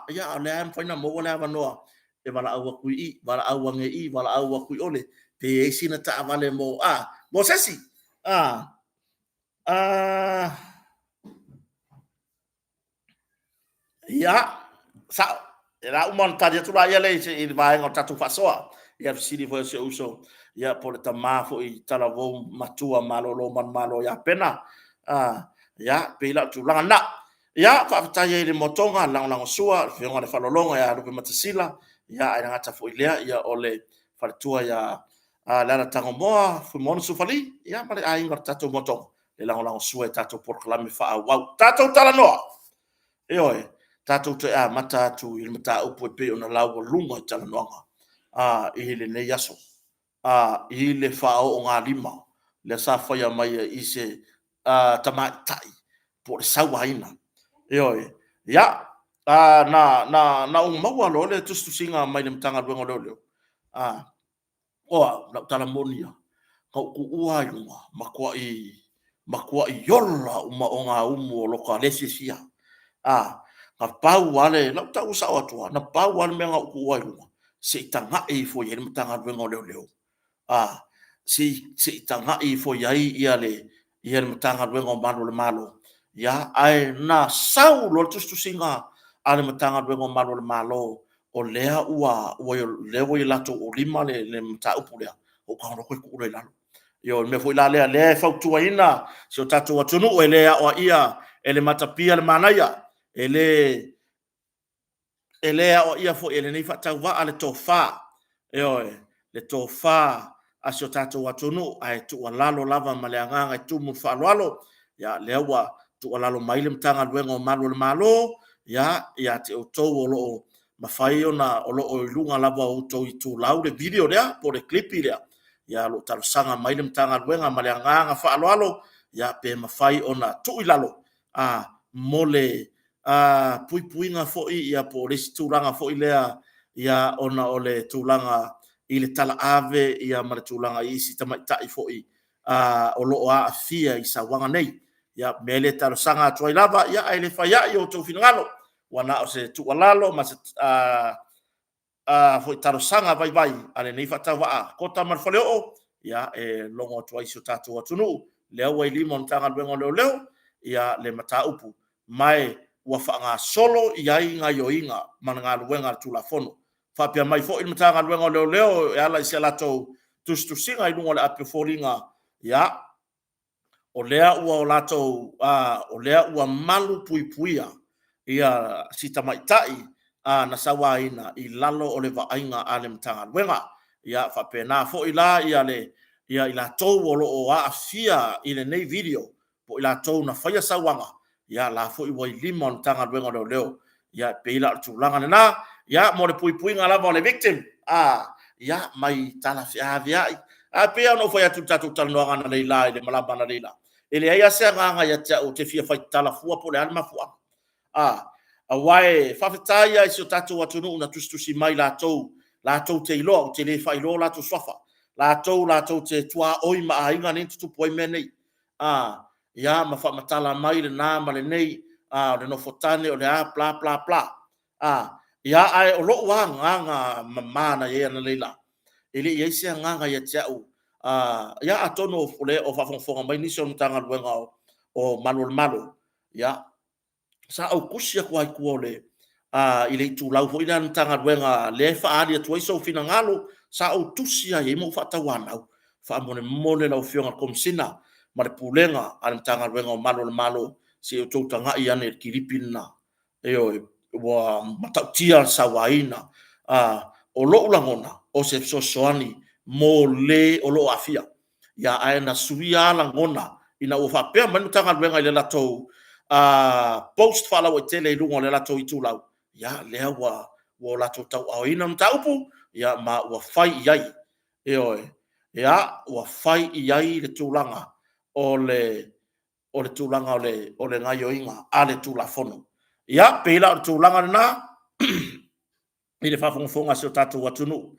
ia, a o lea lava e mafai ona maua le avanoa e valaau atu i i, valaau ane i i, valaau atu i ole, pe i ai sina taavale mo, a, mo se isi. A, a, ia, sao, e la uma ona tali atu la ia le i le vaega o le tatou faasoa. Ia fesili foi a si ou uso, ia po o le tama foi talavou matua malolo manumalo ia Pena. A, ia, pei la o tulaga na. Ia, faafetai ai i le motoga, le lagolagosua, le Afioga i le Faalologa ia Lupematasila, ia ae le gata foi i lea, ia o le faletua ia Leala Tagomoa, Fuimaono Sufali, ia ma le aiga o le tatou motoga, le lagolagosua i tatou polokalame faaauau. Tatou talanoa! Ioe, tatou toe amata atu i le mataupu e pei ona laualuga i talanoaga i lenei aso. I le faaoogalima lea sa faia mai i se tamaitai po o le sauaina. Ioe. Ia, na ou maua loa le tusitusiga mai le Matagaluega o Leoleo, o au, lau tala moni lava, na ou tuua lava i luga, matuai, matuai ola uma ogaumu o lota le fiafia. Na pau lava le, na ou tau sao atu lava, na pau lava le mea na ou tuua i luga, se i tagai ifo i ai le Matagaluega o Leoleo, a, se i, se i tagai ifo i ai ia le, ia le Matagaluega o Malu o le Malo, ia, ae na sau loa le tusitusiga a le Matagaluega o Malu o le Malo, o lea ua, ua, lea ua i latou o lima le, le mataupu lea, ou tago loa toe tuu loa i lalo. Ia o le mea foi la lea, lea e fautuaina si o tatou atunuu e le aoaia e le matapia le manaia, e le, E le aoaia foi e lenei faatauvaa le tofa, ioe, le tofa a si o tatou atunuu, ae tuualalo lava ma le agaga e tumu i le faaaloalo, ia lea ua tuualalo mai le Matagaluega o Malu o le Malo, ia, ia te outou o lo o mafai ona, o lo o i luga lava o outou itulau le video lea po o le klipi lea, ia o lo o talosaga mai le Matagaluega ma le agaga faaaloalo, ia pe mafai ona tuu i lalo, a, mo le puipuiga foi ia po o le isi tulaga foi lea ia ona o le tulaga i le talaave ia ma le tulaga i isi tamaitai foi o lo o aafia i sauaga nei. Ia, mea lea e talosaga atu ai lava, ia ae le fai ai o outou finagalo, ua na o se tuualalo ma se foi talosaga vaivai a lenei faatauvaa Kota ma le Faleoo, ia e logo atu ai si o tatou atunuu, lea ua i lima o le Matagaluega o Leoleo ia le mataupu, ma e ua faagasolo i ai gaoioiga ma le galuega a le Tulafono. Faapea mai foi le Matagaluega o Leoleo e ala i si a latou tusitusiga i luga o le api o foliga, ia, o lea ua latou, o lea ua malu puipuia ia si tamaitai na sauaina i lalo o le vaaiga a le Matagaluega. Ia faapena foi la ia le ia i latou o lo o aafia i lenei video po o i latou na faia sauaga, ia la foi ua i lima o le Matagaluega o Leoleo. Ia e pei la o le tulaga lena, ia mo le puipuiga lava o le victim, ia mai tala feaveai. Ae pei lava ona ou fai atu i le tatou talanoaga analeila i le malama analeila, e leai lava se agaga ia te au ou te fia faitala fua po o le a le mafuaaga. Aua e faafetai lava i si o tatou atunuu na tusitusi mai latou latou te iloa, ou te le faailoa o latou suafa, latou te tuaoi ma aiga nei na tutupu ai mea nei, ia ma faamatala mai lena ma lenei, o le nofo tane o le a bla bla bla. Ia, ae o lou lava agaga mama na i ai analeila, e le i i ai se agaga ia te au, ia atonu o lea o faafogafoga mai nisi o le Matagaluega o Malu o le Malo, ia, sa ou tusi atu lava i tua i le itulau foi lea a le Matagaluega lea e faaali atu ai sou finagalo, sa ou tusi lava i ai ma ou faatauanau, faamolemole lau Afioga i le Komesina ma le Pulega a le Matagaluega o Malu o le Malo, se i outou tagai ane i le kilipi lena. Ioe, ua matautia le sauaina. O lou lagona, o se fesoasoani mo le o lo o aafia. Ae na suia lava lagona ina ua faapea mai le Matagaluega i le latou post faalauaitele i luga o le latou itulau, ia lea ua latou tauaaoina le mataupu ma ua fai i ai, ioe, ia, ua fai i ai le tulaga o le gaoioiga a le Tulafono. Ia, pei la o le tulaga lena i le faafogafoga a si o tatou atunuu,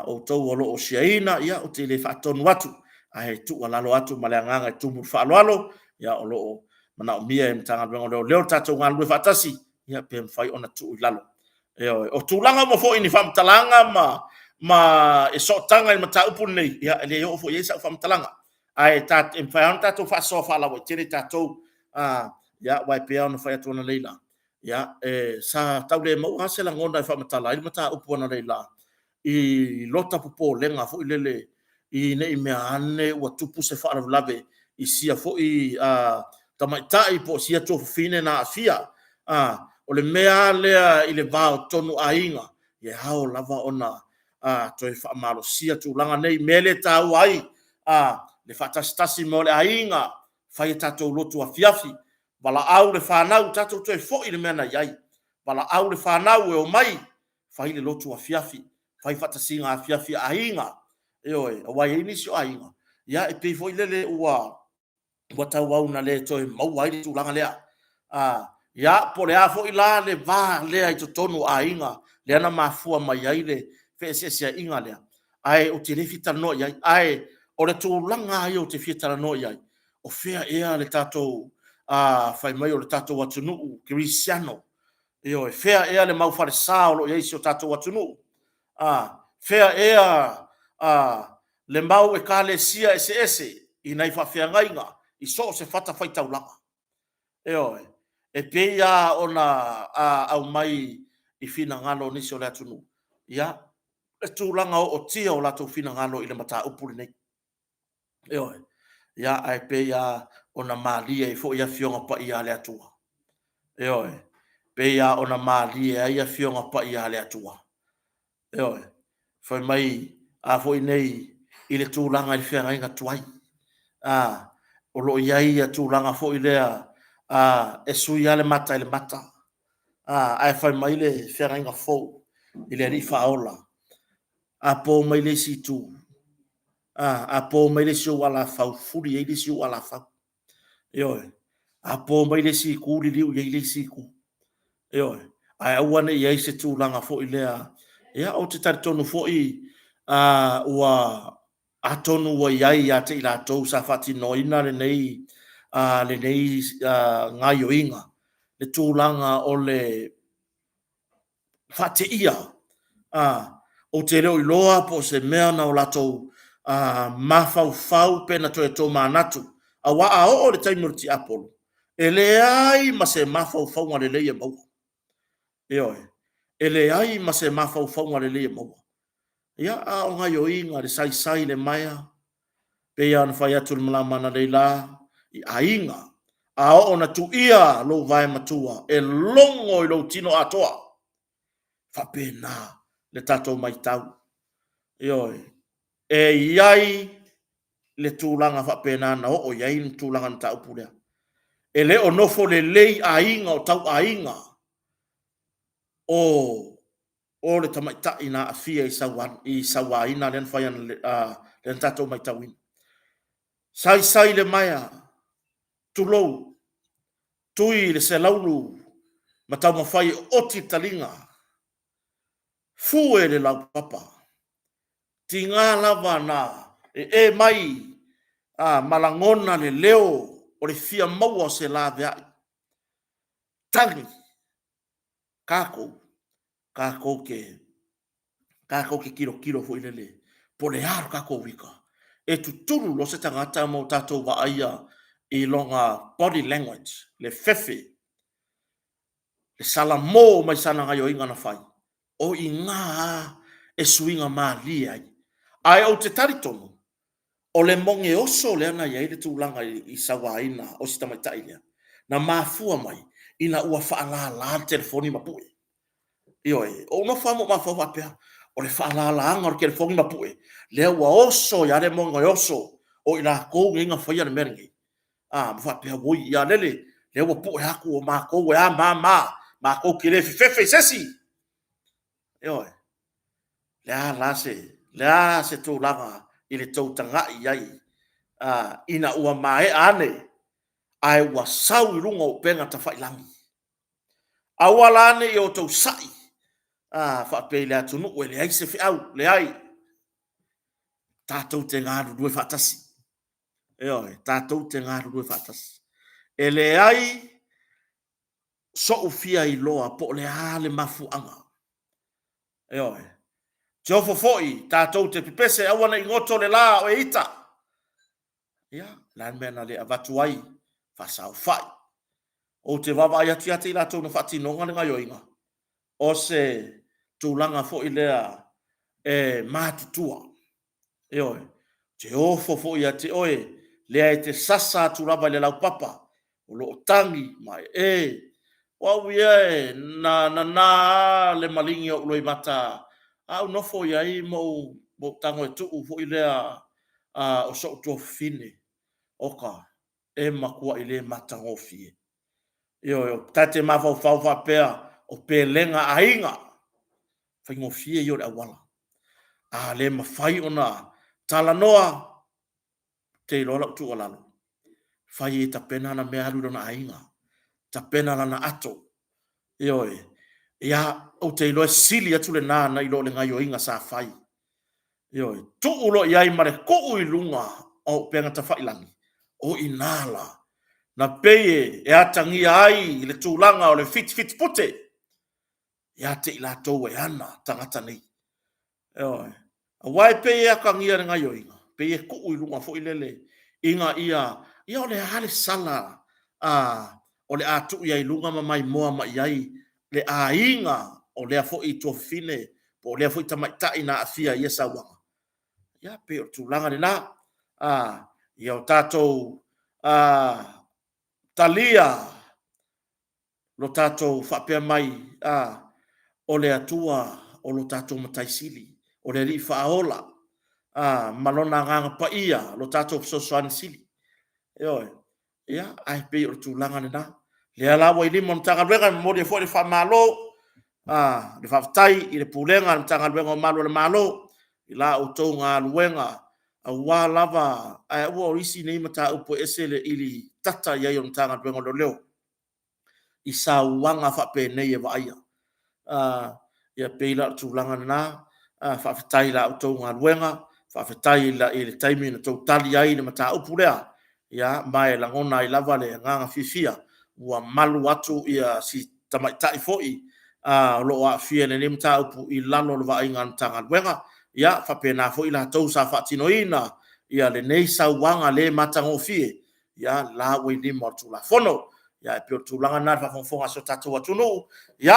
outou o lo o siaina, ia ou te le faatonu atu, ae tuualalo atu ma le agaga e tumu i le faaaloalo, ia o lo o manaomia e le Matagaluega o Leoleo le tatou galulue faatasi, ia pe mafai ona tuu i lalo. Ioe. O tulaga uma foi i ni faamatalaga ma sootaga i le mataupu lenei, ia e le oo foi i ai sau faamatalaga, ae mafai lava ona tatou faasoa faalauaitele tatou, aua e pei lava ona fai atu analeila, sa tau le maua lava se lagona e faamatala ai le mataupu analeila i lota popolega foi lele ne i meaane ua tupu se faalavelave i sia foi tamaitai po o sia tuafafine na aafia. O le mea lava lea i le va o totonu o aiga, e ao lava ona toe faamalosia tulaga nei. O le mea lea e taua ai le faatasitasi mai o le aiga, fai a tatou lotu afiafi, valaau le fanau, tatou toe foi i le mea na i ai, valaau le fanau e omai, fai le lotu afiafi, fai faatasiga afiafi a aiga. Ioe, aua e i ai nisi o aiga, e pei foi lele ua tauau ina le toe maua ai le tulaga lea. Ia, po o le a foi la le va lea i totonu o aiga lea na mafua mai ai le feeseeseaiga lea, ae ou te le fia talanoa i ai. Ae o le tulaga lava ia ou te fia talanoa i ai, o fea ea le tatou fai mai o le tatou atunuu kerisiano? Ioe, fea ea le mau falesa o lo o i ai si o tatou atunuu? Fea ea le mau ekalesia eseese i nai faafeagaiga i so o se fatafaitaulaga? Ioe, e pei lava ona aumai i finagalo o nisi o le atunuu, ia, le tulaga ootia o latou finagalo i le mataupu lenei. Ioe. Ia, ae pei lava ona malie ai foi Afioga Paia a le Atua. Ioe. Pei lava ona malie ai Afioga Paia a le Atua. Ioe. Fai mai, a foi nei i le tulaga i le feagaiga tuai, o lo o i ai ia tulaga foi lea e sui lava le mata i le mata, ae fai mai le feagaiga fou i le Alii Faaola, a po mai le isi itu, a po mai le isi ou alafau, fuli i ai le isi ou alafau. Ioe. A po mai le isi itu, liliu i ai le isi itu. Ioe. Ae aua ne i i ai se tulaga foi lea, ia ou te talitonu foi Ua atonu ua i ai ia te i latou sa faatinoina lenei, lenei gaoioiga, le tulaga o le faateia. Ou te le o iloa po o se mea na o latou mafaufau pe na toe tomanatu, aua a oo i le taimi o le tiapolo, e leai ma se mafaufauga lelei e maua. Ioe, e leai ma se mafaufauga lelei e maua. Ia, a o gaoioiga i le saisai i le maea, pei lava ona fai atu i le malama analeila, i aiga, a oo ina tuia lou vae matua e logo i lou tino atoa, e faapena le tatou matau. Ioe, e i ai le tulaga faapena na oo i ai le tulaga mataupu lea. E le o nofo lelei aiga o tauaiga o le tamaitai na aafia i sauaina lea na fai lea na tatou matauina. Saisai le maea, tulou, tui le selaulu ma taumafai e oti le taliga, fue le laupapa, tiga lava na ee mai ma lagona le leo o le fia maua o se laveai. Tagi tatou, tatou te tilotilo foi lele po o le a le tatou uiga e tutulu loa se tagata ma o tatou vaaia i lona body language, le fefe, le salamo mai sana gaoioiga na fai, o i ina lava e suiga malie ai. Ae ou te talitonu, o le mogeoso lea na i ai le tulaga i le sauaina o si tamaitai lea, na mafua mai ina ua faalala le telefoni ma pue. Ioe, ou nofo lava ma ou mafaufau faapea, o le faalalaina o le telefoni ma pue, lea ua oso ai lava le mogeoso o i latou nei na faia le mea lenei, a, ma faapea, auoi, ia lele, lea ua pue atu o matou e a ma a ma a, matou te le fefefe i se isi. Ioe. O le a se tulaga i le tou tagai i ai ina ua maea ane ae ua sau i luga o upega tafailagi? Aua la ne i outou sai faapea i le atunuu e leai se feau, leai, tatou te galulue faatasi. Ioe, tatou te galulue faatasi. E leai so'u fia iloa po o le a le mafuaaga. Ioe. Ou te ofo foi tatou te pepese aua ne i goto le la o e ita. Ia, o le a le mea na le avatu ai faasaofai. Ou te vaavaai atu ia te i latou na faatinoga le gaoioiga, o se tulaga foi lea e matutua. Ioe. Ou te ofo foi ia te oe, lea e te sasa atu lava i le laupapa, o lo o tagi ma ee. O au ia e nana lava le maligi o ou loimata a ou nofo i ai ma ou tago e tuu foi lea o so'u tuafafine, oka, e matuai le matagofie. Ioe, ta te mafaufau faapea o pelega a aiga, faigofie ia o le auala. A le mafai ona talanoa, ou te iloa lau tuualalo, fai ia tapena ana mea alu i lona aiga, tapena lana ato. Ioe, ia ou te iloa e sili atu lena nai lo le gaoioiga sa fai. Ioe, tuu loa i ai ma le tuu i luga o upega tafailagi, o i ina la, na pei e atagia ai le tulaga o le fitifitipute ia te i latou e ana tagata nei. Ioe. Aua e pei e atagia i le gaoioiga, pei e tuu i luga foi lele ina ia, ia o le a le sala a, o le a tuu ai i luga ma maimoa mai i ai le aiga o lea foi tuafafine po o lea foi tamaitai na aafia i ia sauaga? Ia, pei o le tulaga lena. Ia o tatou talia lo tatou faapea mai, o le Atua o lo tatou Matai Sili, o le Alii Faaola ma Lona Agaga Paia, lo tatou Fesoasoani Sili. Ioe. Ia, ae pei o le tulaga lena. Lea la ua i lima o le Matagaluega, e momoli ai foi le faamalo, le faafetai i le Pulega a le Matagaluega o Malu a le Malo i la outou galuega, aua lava, ae aua o isi nei mataupu e ese le ilitata i ai o le Matagaluega o Leoleo i sauaga faapenei e vaaia. Ia pei la o le tulaga lena. Faafetai i la outou galuega, faafetai i le taimi na outou tali ai i le mataupu lea, ia, ma e lagona ai lava le agaga fiafia ua malu atu si tamaitai foi o lo o aafia i lenei mataupu i lalo o le vaaiga a le Matagaluega. Ia faapena foi i latou sa faatinoina lenei sauaga le matagofie, ia la ua i lima o le Tulafono. Ia ae pei o le tulaga lena i le faafogafoga a si o tatou atunuu, ia,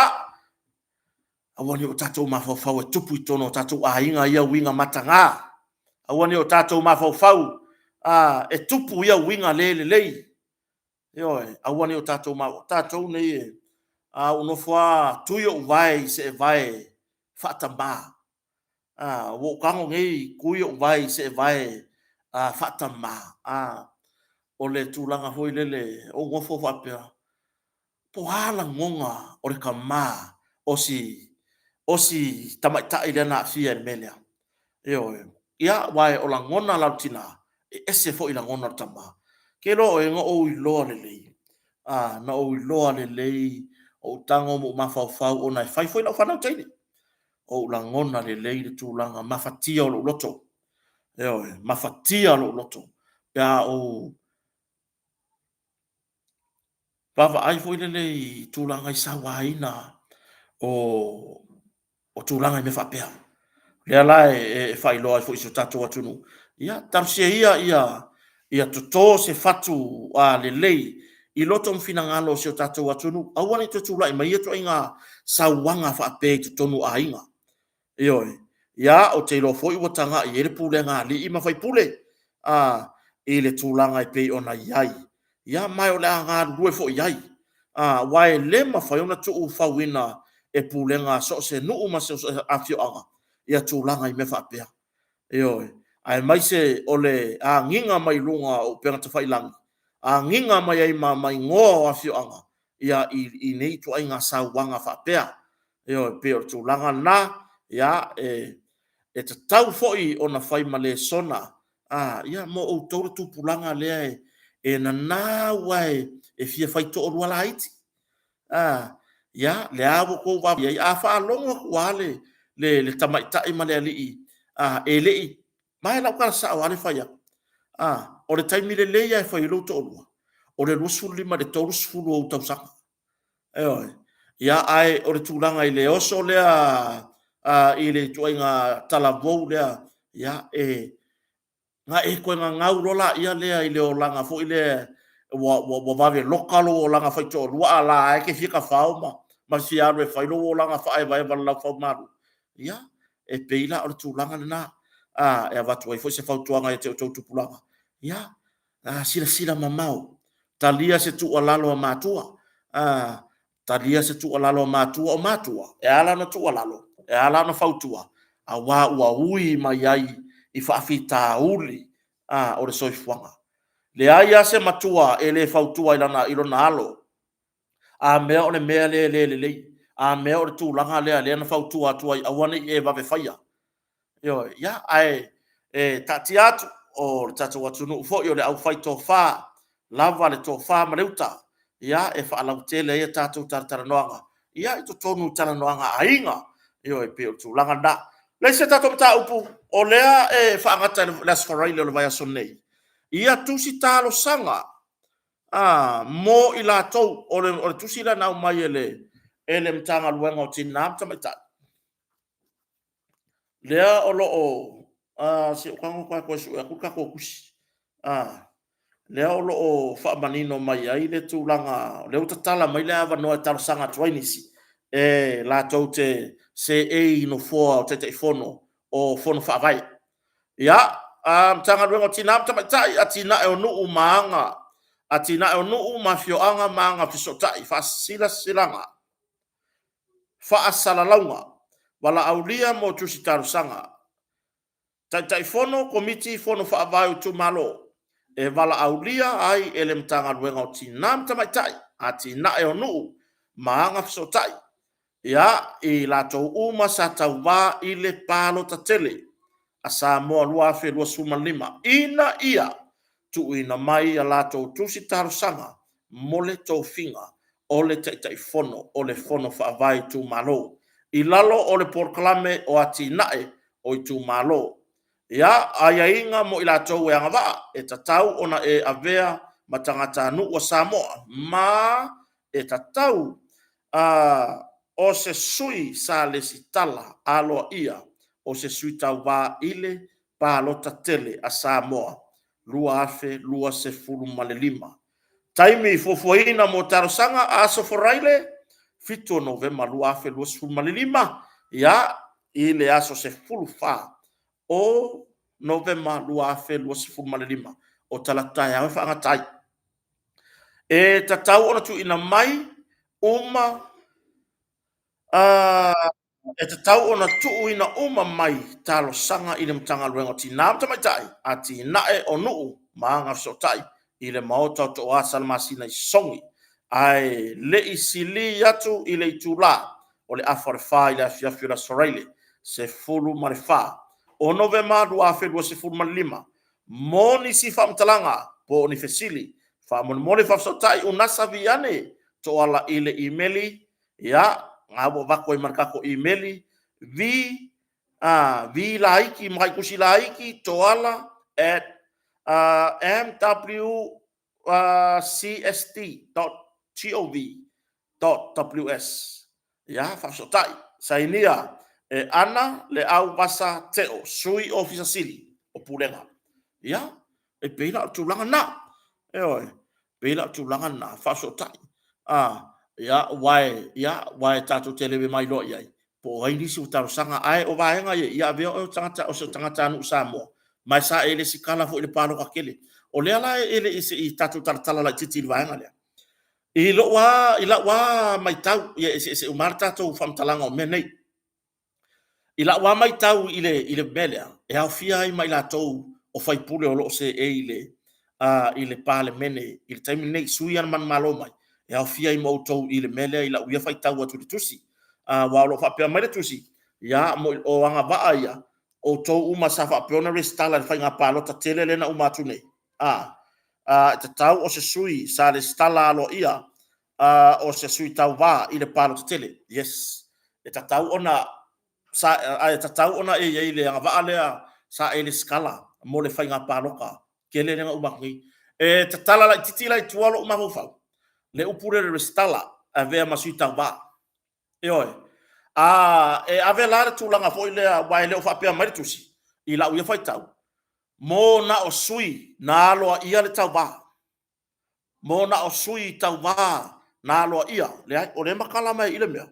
aua ne i o tatou mafaufau e tupu i totonu o tatou aiga ia uiga mataga, aua ne i o tatou mafaufau e tupu ia uiga le lelei. Ioe, aua ne i o tatou mafaufau, o tatou nei, a ou nofo lava tui ou vae i seevae faatama, ua ou tago nei tui ou vae i seevae faatama, a, o le tulaga foi lele, ou nofo faapea, po o a lagona o le tama o si tamaitai lea na aafia i le mea lea. Ioe. Ia, aua o lagona la o le tina, e ese foi lagona o le tama. Ou te iloa o oe na ou iloa lelei, na ou iloa lelei, ou tago ma ou mafaufau ona e fai foi lau fanau teine, ou lagona lelei le tulaga mafatia o lou loto, ioe, mafatia lou loto pe a ou vaavaai foi lele i tulaga i sauaina o tulaga i mea faapea. O lea la e faailoa ai foi i si o tatou atunuu, ia talosia ia ia toto se fatu lelei i loto ma finagalo o si o tatou atunuu, aua ne i toe tulai mai ia ituaiga sauaga faapea i totonu o aiga. Ioe. Ia, ou te iloa foi ua tagai i ai le pulega a alii ma faipule i le tulaga e pei ona i ai, ia ma o le a galulue foi i ai, aua e le mafai ona tuufauina e pulega a so o se nuu ma so o se afioaga tulaga i mea faapea. Ioe. Aemaise o le agiga mai luga o upega tafailagi, agiga mai ai ma igoa o afioaga i nei ituaiga sauaga faapea. Ioe. E pei o le tulaga lena, e tatau foi ona fai ma lesona mo outou le tupulaga lea e nanau lava e fia faitoalua laiti. Ia, lea ua outou vaavaai i ai, a faalogo atu lava le tamaitai ma le alii e le i… ma o lau tala sao lava lea e fai atu, o le taimi lelei lava e fai ai lou toalua, o le 25 i le 30 o ou tausaga. Ioe. Ia, ae o le tulaga i le oso lea i le ituaiga talavou lea, ia, ona e toe gagau loa lea i le olaga foi lea ua vave loka lou olaga faitoalua a o la lava e te fia tafao ma fia alu e fai lou olaga faaevaeva i le laufaumalu. Ia, e pei la o le tulaga lena e avatu ai foi se fautuaga ia te outou tupulaga, ia silasila mamao, talia se tuualalo a matua, talia se tuualalo a matua. O matua, e ala ona tuualalo, e ala ona fautua, aua ua ui mai ai i faafitauli o le soifuaga. E leai lava se matua e le fautua i lona alo, a mea o le mea lea e le lelei, a mea o le tulaga lea na fautua atu ai aua ne i e vave faia. Ioe. Ia, ae taatia atu, o le tatou atunuu foi o le aufaitofa, lava le tofa ma le uta e faalautele ai a tatou talatalanoaga i totonu o talanoaga a aiga. Ioe, e pei o le tulaga lena. O le isi a tatou mataupu, o lea e faagata i le Aso Faraile o le vaiaso nei tusi talosaga mo i latou, o le tusi lea na aumai e le Matagaluega o Tina ma Tamaitai, lea o lo o… se i ou tago atu lava e toe sue atu le tatou tusi. Lea o lo o faamanino mai ai le tulaga, o lea ua tatala mai le avanoa e talosaga atu ai nisi e latou te seei i nofoa o Taitaifono o Fono Faavae. Ia, Matagaluega o Tina ma Tamaitai, Atinae o Nuu ma Afioaga ma Agafesootai, Faasilasilaga, Faasalalauga Valaaulia mo Tusi Talosaga. Taitaifono o Komiti Fono Faavae o Itumalo e valaaulia ai e le Matagaluega o Tina ma Tamaitai, Atinae o Nuu ma Agafesootai ia i latou uma sa tauva i le Palota Tele a Samoa 2025, ina ia tuuina mai a latou tusi talosaga mo le tofiga o le Taitaifono o le Fono Faavae o Itumalo. i lalo o le polokalame o atinae o itumalo. Ia, aiaiga mo i latou e agavaa, e tatau ona e avea ma tagatanuu a Samoa, ma e tatau o se sui sa lesitala aloaia o se sui tauva i le Palota Tele a Samoa 2025. Taimi fuafuaina mo talosaga, Aso Faraile 7 o Novema 2025, ia, i le aso 14 o Novema 2025, o talaatu taeao e faagata ai. E tatau ona tuuina mai uma e tatau ona tuuina uma mai talosaga i le Matagaluega o Tina ma Tamaitai, Atinae o Nuu ma Agafesootai i le Maota o Tooa Salamasina i Sogi, ae le i sili atu i le itula o le 3:30 i le afiafi o le Aso Faraile 14 o Novema 2025. Mo nisi faamatalaga po o ni fesili, faamolemole faafesootai Unasa Viane Toala i le imeli, ia, na ua avatu ai ma le tatou imeli, v v laiti ma tusi laiti toala at mwcst.gov.ws. Ia, faafesootai, sainia e Ana Leauvasa Teo, Sui Ofisa Sili o Pulega. Ia, e pei la o le tulaga lena. Ioe, pei la o le tulaga lena, faafesootai. Ia, aua e tatou te le ma iloa i ai po o ai nisi ua talosaga, ae o vaega ia, ia avea oe o se tagatanuu Samoa, ma e sa e resitala foi i le palota tele. O lea la e le i se i tatou talatala laitiiti i le vaega lea. I lou lava matau, ia e eseese uma lava le tatou faamatalaga o mea nei. I lau lava matau i le mea lea, e aofia ai ma i latou o faipule o lo o seei i le Palemene i le taimi lenei, sui lava na manumalo mai, e aofia ai ma outou i le mea lea i lau ia faitau atu i le tusi. Aua o lo o faapea mai le tusi, ia, o agavaa ia, outou uma sa faapea ona resitala i le faiga palota tele lea na uma atu nei, e tatau o se sui sa resitala aloaia o se sui tauva i le palota tele. Yes, e tatau ona ae tatau ona e i ai i le agavaa lea sa e resitala mo le faiga palota tele lea na uma atu nei. E tatala laitiiti la i tua lou mafaufau, le upu lea o le resitala, avea ma sui tauva. Ioe. A e ave la le tulaga foi lea, aua e le o faapea mai le tusi i lau ia faitau, mo na o sui na aloaia le tauva, mo na o sui tauva na aloaia. Leai, o lea e matala mai i i le mea,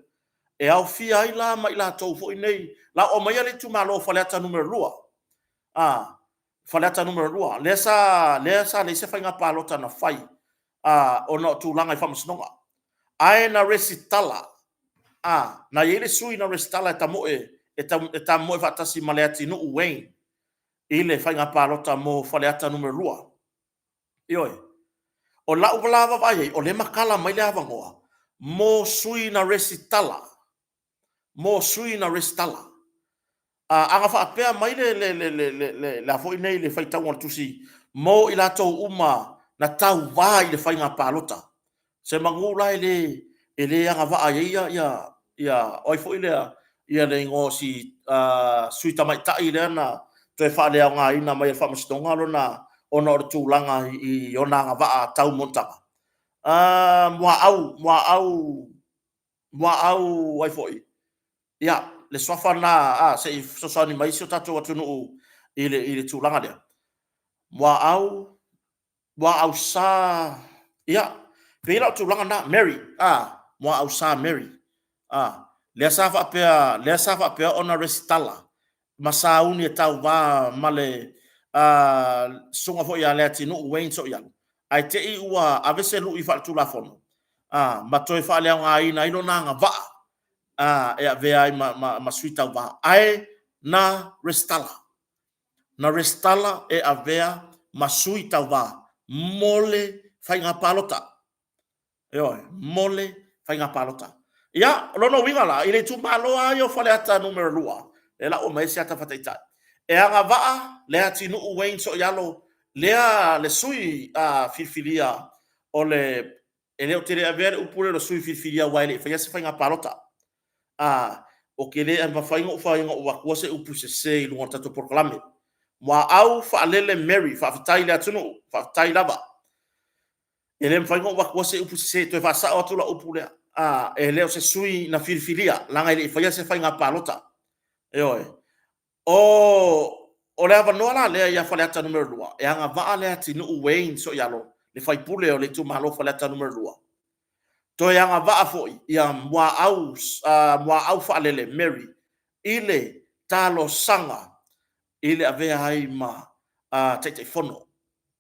e aofia ai la ma i latou foi nei, o le a ou aumaia le itumalo o Faleata 2, Faleata 2, lea sa leai se faiga palota na fai ona o tulaga i faamasinoga, ae na resitala, na i ai le sui na resitala e tamoe faatasi ma Leatinuu Wayne i le faiga palota mo Faleata 2. Ioe. O lau la vaavaai i ai, o lea e matala mai le avanoa mo sui na resitala, mo sui na resitala. A na faapea mai le a foi nei le faitauga o le tusi mo i latou uma na tauva i le faiga palota, semanu la e le agavaa i ai ia, o ai foi lea, le igoa o si sui tamaitai lea na toe faaleaogaina mai e le faamasinoga lona, ona o le tulaga i ona agavaa tau monotaga. Muaau, Muaau, Muaau ai foi? Ia, le suafa lena, se i fesoasoani mai si o tatou atunuu i le tulaga lea. Muaau, Muaausa, ia, pei la o le tulaga lena, Mary, Muaausa Mary, lea sa faapea, lea sa faapea ona resitala ma sauni e tauva ma le susuga foi ia Leatinuu Wayne Sooialo, ae te i ua ave se lui faaletulafono ma toe faaleaogaina ai lona agavaa e avea ai ma sui tauva, ae na resitala, na resitala e avea ma sui tauva mo le faiga palota. Ioe, mo le faiga palota. Ia, o lona uiga la, i le itumalo lava ia o Faleata 2, lea o le a ou aumaia se ata faataitai, e agavaa Leatinuu Wayne Sooialo lea le sui filifilia o le, e le, ou te le avea le upu lea o le sui filifilia aua e le i faia se faiga palota. Ou te le mafai ona ou fai ona ou avatua se upu sese i luga o le tatou polokalame. Muaau Faalele Mary, faafetai i le atunuu, faafetai lava. E le mafai ona ou avatua se upu sese, e toe faasao atu lau upu lea. E le o se sui na filifilia, leaga e le i faia se faiga palota. Ioe. O le avanoa la lea ia Faleata 2, e agavaa Leatinuu Wayne Sooialo, le sui usufono o le itumalo o Faleata 2, toe agavaa foi ia Muaau Faalele Mary i le talosaga i le avea ai ma Taitaifono.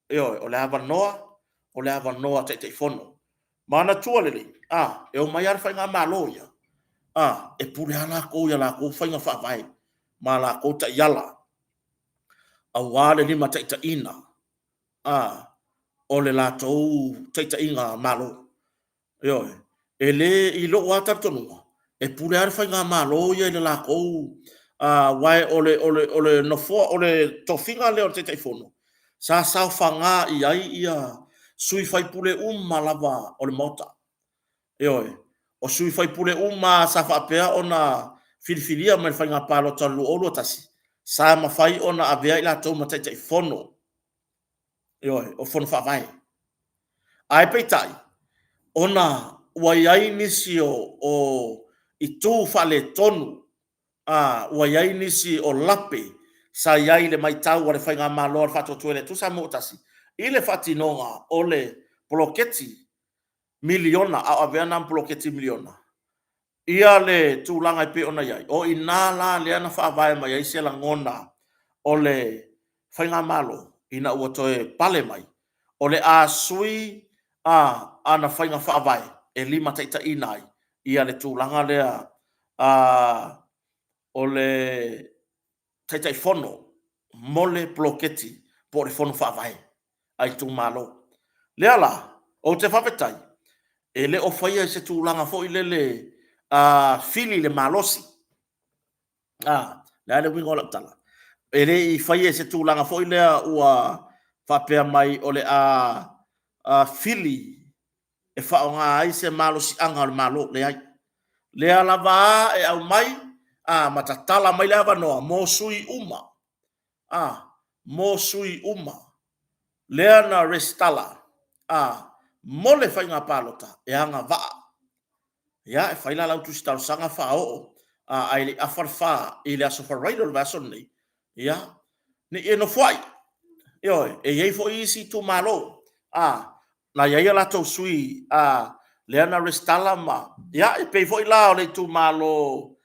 Ioe, o le avanoa, o le avanoa Taitaifono. Manatua lelei, a, e omai lava le faigamalo ia, a, e pule lava latou i a latou faiga faavae ma a latou taiala aua le limataitaiina o le latou taitaiga Malo. Ioe. E le, i lou lava talitonuga, e pule lava le faigamalo ia i le latou, aua o le nofoa, o le tofiga lea o le Taitaifono, sa saofaga i ai sui usufono uma lava o le Maota. Ioe. O sui usufono uma lava sa faapea ona filifilia mai le faiga palota o le 2021, sa mafai ona avea i latou ma Taitaifono, ioe, o Fono Faavae. Ae peitai, ona ua i ai nisi o itu faaletonu, ua i ai nisi o lape sa i ai i le matau a le Faigamalo a le Faatuatua i le Atua Samoa ua Tasi i le faatinoga o le poloketi miliona, a o avea lena ma poloketi miliona, ia le tulaga e pei ona i ai, o i ina la lea na faavae mai ai se lagona o le faigamalo ina ua toe pale mai, o le a sui ana faiga faavae e limataitaiina ai ia le tulaga lea o le Taitaifono mo le poloketi po o le Fono Faavae a itumalo. Lea la, ou te faafetai, e le o faia i se tulaga foi lele fili le malosi. O le a le uiga o lau tala? E le i faia i se tulaga foi lea ua faapea mai o le a fili e faaaoga ai se malosiaga o le Malo. Leai. Lea lava e aumai ma tatala mai le avanoa mo sui uma, mo sui uma lea na resitala mo le faiga palota e agavaa. Ia, e fai la lau tusi talosaga faaoo ae le i afa le fa i le aso Faraile o le vaiaso lenei, ia, ne i e nofoai. Ioe, e i ai foi isi itumalo na i ai a latou sui lea na resitala ma, ia, e pei foi la o le itumalo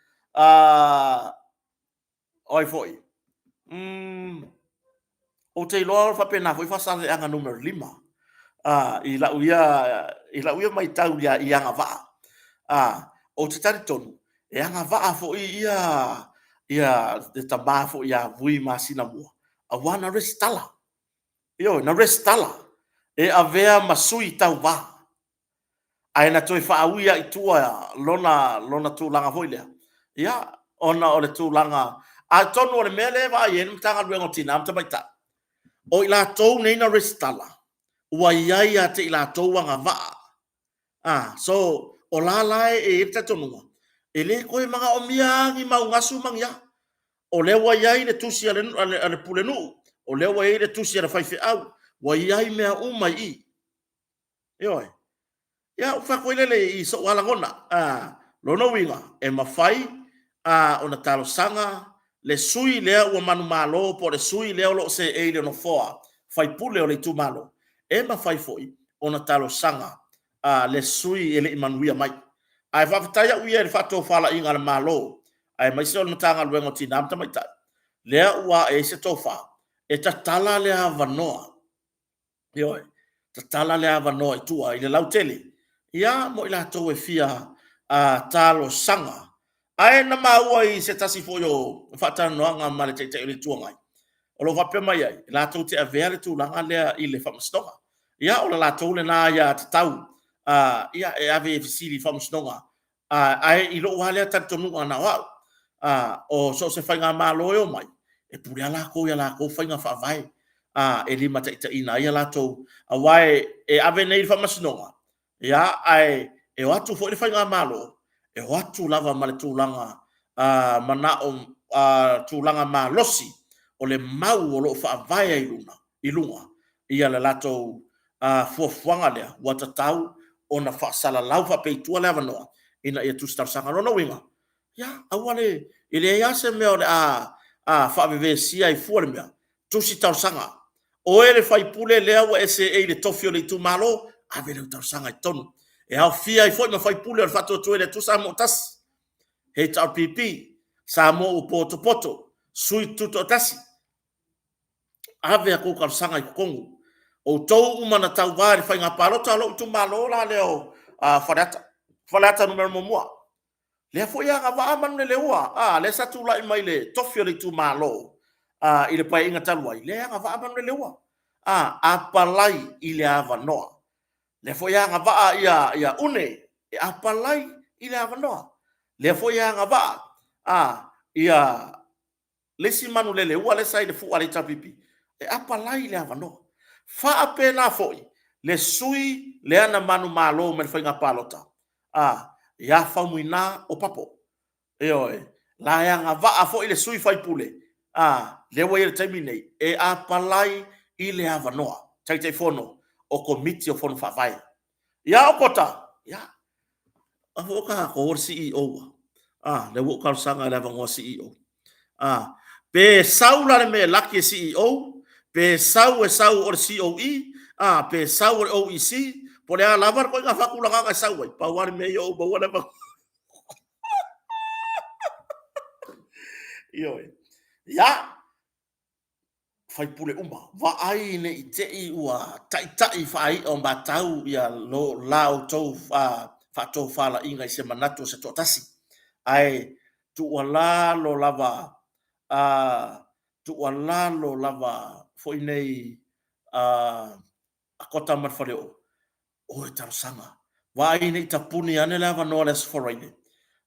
o ai foi? Ou te iloa e faapena foi Faasaleleaga Nu.5 i lau ia matau i agavaa. Ou te talitonu e agavaa foi le tama foi ia Vui Masinamua, aua na resitala. Ioe, na resitala e avea ma sui tauva, ae na toe faaui lava i tua lona tulaga foi lea, ia, ona o le tulaga. Atonu o le mea lea e vaai i ai le Matagaluega o Tina ma Tamaitai, o i latou nei na resitala, ua i ai ia te i latou agavaa. So, o la la e i ai le talitonuga, e le toe manaomia lava ni mau gasu ma ni a, o lea ua i ai le tusi a le pulenuu, o lea ua i ai le tusi a le faifeau, ua i ai mea uma i i. Ioe. Ia, ou fai atu ai lea i sou lava lagona, lona uiga, e mafai ona talosaga le sui lea ua manumalo po o le sui lea o lo o seei i le nofoa sui usufono o le itumalo, e mafai foi ona talosaga le sui e le i manuia mai. Ae faafetai au ia i le faatofalaiga a le Malo aemaise o le Matagaluega o Tina ma Tamaitai, lea ua ae ai se tofa, e tatala le avanoa, ioe, tatala le avanoa i tua i le lautele, ia, mo i latou e fia talosaga. Ae na maua i se tasi foi o faatalanoaga ma le Taitai o le Itu Agai, o lo o faapea mai ai, latou te avea le tulaga lea i le Faamasinoga. Ia, o le latou lena aiatatau e ave e fesili i le Faamasinoga. Ae i lou lava lea talitonuga na o au, o so o se faigamalo e omai, e pule lava latou i a latou faiga faavae e limataitaiina ai a latou… Aua e ave nei i le Faamasinoga, ae o atu foi le faigamalo, e o atu lava ma le tulaga manao tulaga malosi o le mau o lo o faavae ai luna, i luga ia le latou fuafuaga lea ua tatau ona faasalalau faapea i tua le avanoa ina ia tusi talosaga. O lona uiga, ia, aua le, e leai lava se mea o le a faavevesia ai fua le mea, tusi talosaga. Oe le sui usufono lea ua e seei i le tofi o le itumalo, ave lau talosaga i totonu. E aofia ai foi ma sui usufono o le Faatuatua i le Atua Samoa ua Tasi, HRPP, Samoa ua Potopoto, sui tutoatasi, ave a outou talosaga i totonu. O outou uma na tauva i le faiga palota, lou itumalo la lea o Faleata, Faleata Nu.1, lea foi e agavaa Manuleleua, a, lea sa tulai mai i le tofi o le itumalo i le Paeaiga talu ai, lea e agavaa Manuleleua, a, apalai i le avanoa. Lea foi e agavaa ia Une e apalai i le avanoa. Lea foi e agavaa ia le isi Manuleleua lea sa i le fua a le HRPP, e apalai i le avanoa. Faapena foi le sui lea na manumalo mai le faiga palota ia Faumuina Opapo. Ioe. O la e agavaa foi le sui usufono lea ua i ai i le taimi lenei e apalai i le avanoa, Taitaifono o Komiti o Fono Faavae. Ia Okota, ia, o a foi o tatou o le CEO, a, lea ua ou talosaga i le avanoa CEO. A, pe sau la le mea e laki e CEO, pe sau e sau o le COE, a, pe sau o le OEC, po o le a lava le ituaiga faatulagaga e sau ai, pau lava le mea ia o ou maua le avanoa. Ioe. Ia, faipule uma, vaai ne i te i ua taitai faai'a o matau ia lo la outou faatofalaiga i se manatu o se toatasi, ae tuualalo lava, tuualalo lava foi nei a Kota ma le Faleoo, o e talosaga. Vaai ne i tapuni ane le avanoa i le Aso Faraile,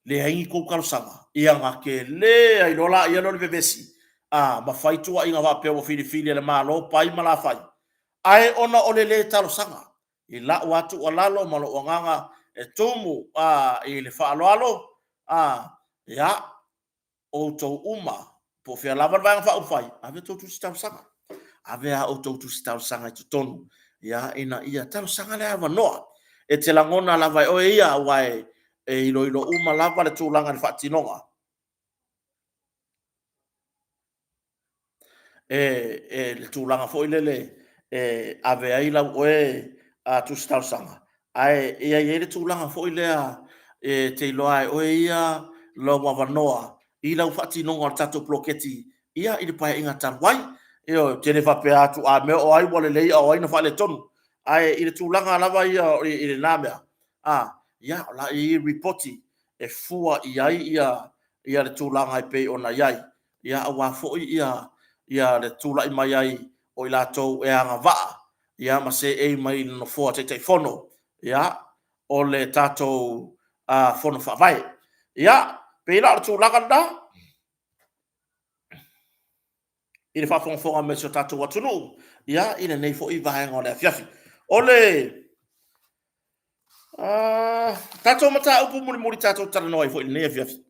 leai ni tou talosaga, ia ona tele ai loa lea o le vevesi, a, ma fai tuuaiga faapea ua filifili e le Malo Pai ma Lafai, ae ona o le le talosaga. I lau lava tuualalo ma lou agaga e tumu i le faaaloalo, a, ia, outou uma, po o fea lava le Vaega Faaupufai, ave a outou tusi talosaga. Ave a outou tusi talosaga i totonu, ia, ina ia talosaga le avanoa. E te lagona lava e oe ia, aua e iloilo uma lava le tulaga i le faatinoga. E, le tulaga foi lele e ave ai lau oe tusi talosaga, ae ia i ai le tulaga foi lea e te iloa lava e oe ia lou avanoa i lau faatinoga o le tatou poloketi ia i le Paeaiga talu ai. Ioe, ou te le faapea atu a mea o ai ua lelei a o ai na faaletonu, ae i le tulaga lava ia i lena mea, a, ia, o la e i ai lipoti e fua i ai ia le tulaga e pei ona i ai, ia aua foi ia le tulai mai ai o i latou e agavaa ia ma seei mai i le nofoa Taitaifono ia o le tatou Fono Faavae. Ia, pei la o le tulaga lena i le faafogafoga mai a si o tatou atunuu ia i lenei foi vaega o le afiafi. O le tatou mataupu mulimuli tatou talanoa ai foi i lenei afiafi,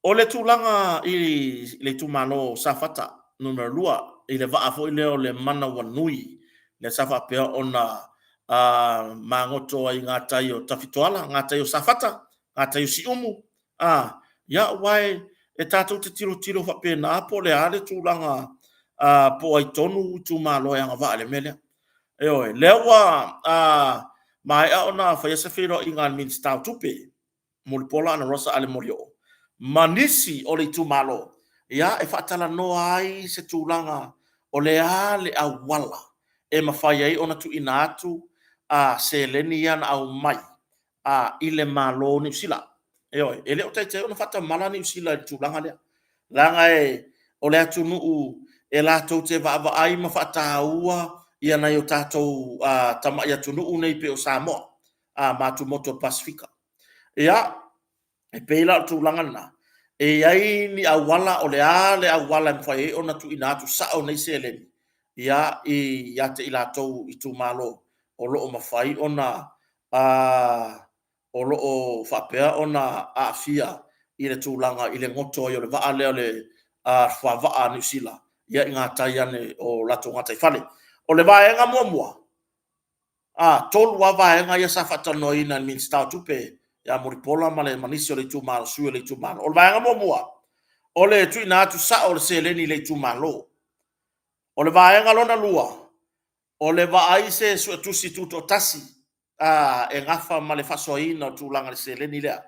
o le tulaga i le itumalo o Safata Nu.2 i le vaa foi lea o le Manawanui, lea sa faapea ona magoto ai i gatai o Tafitoala, gatai o Safata, gatai o Siumu, ia, aua e tatou te tilotilo faapena po o le a le tulaga po o ai tonu itumalo e agavaa i le mea lea. Ioe, lea ua maea ona faia se feiloaiga a le Minisita o Tupe, Mulipola Anarosa Ale Molioo ma nisi o le itumalo, ia, e faatalanoa ai se tulaga o le a le auala e mafai ai ona tuuina atu seleni ia na aumai i le Malo o Niu Sila. Ioe, e le o taitai ona faatamala Niu Sila i le tulaga lea, leaga o le atunuu e latou te vaavaai ma faataua ia nai o tatou tamai atunuu nei pei o Samoa ma atumotu o le Pasefika. Ia, e pei la o le tulaga lena, e i ai ni auala, o le a le auala e mafai ai ona tuuina atu sao nei seleni ia te i latou itumalo o lo o mafai ona o lo o faapea ona aafia. i le tulaga i le goto ai o le vaa lea o le fuavaa a Niu Sila ia i gatai ane o latou gataifale. O le vaega muamua, 3 lava vaega ia sa faatalanoaina e le Minisita o Tupe ia Mulipola ma nisi o le itumalo, sui o le itumalo. O le vaega muamua, o le tuuina atu sao o le seleni i le itumalo. O le vaega lona lua, o le vaai i se suetusi tutoatasi e nafa ma le faasoaina o le tulaga i le seleni lea.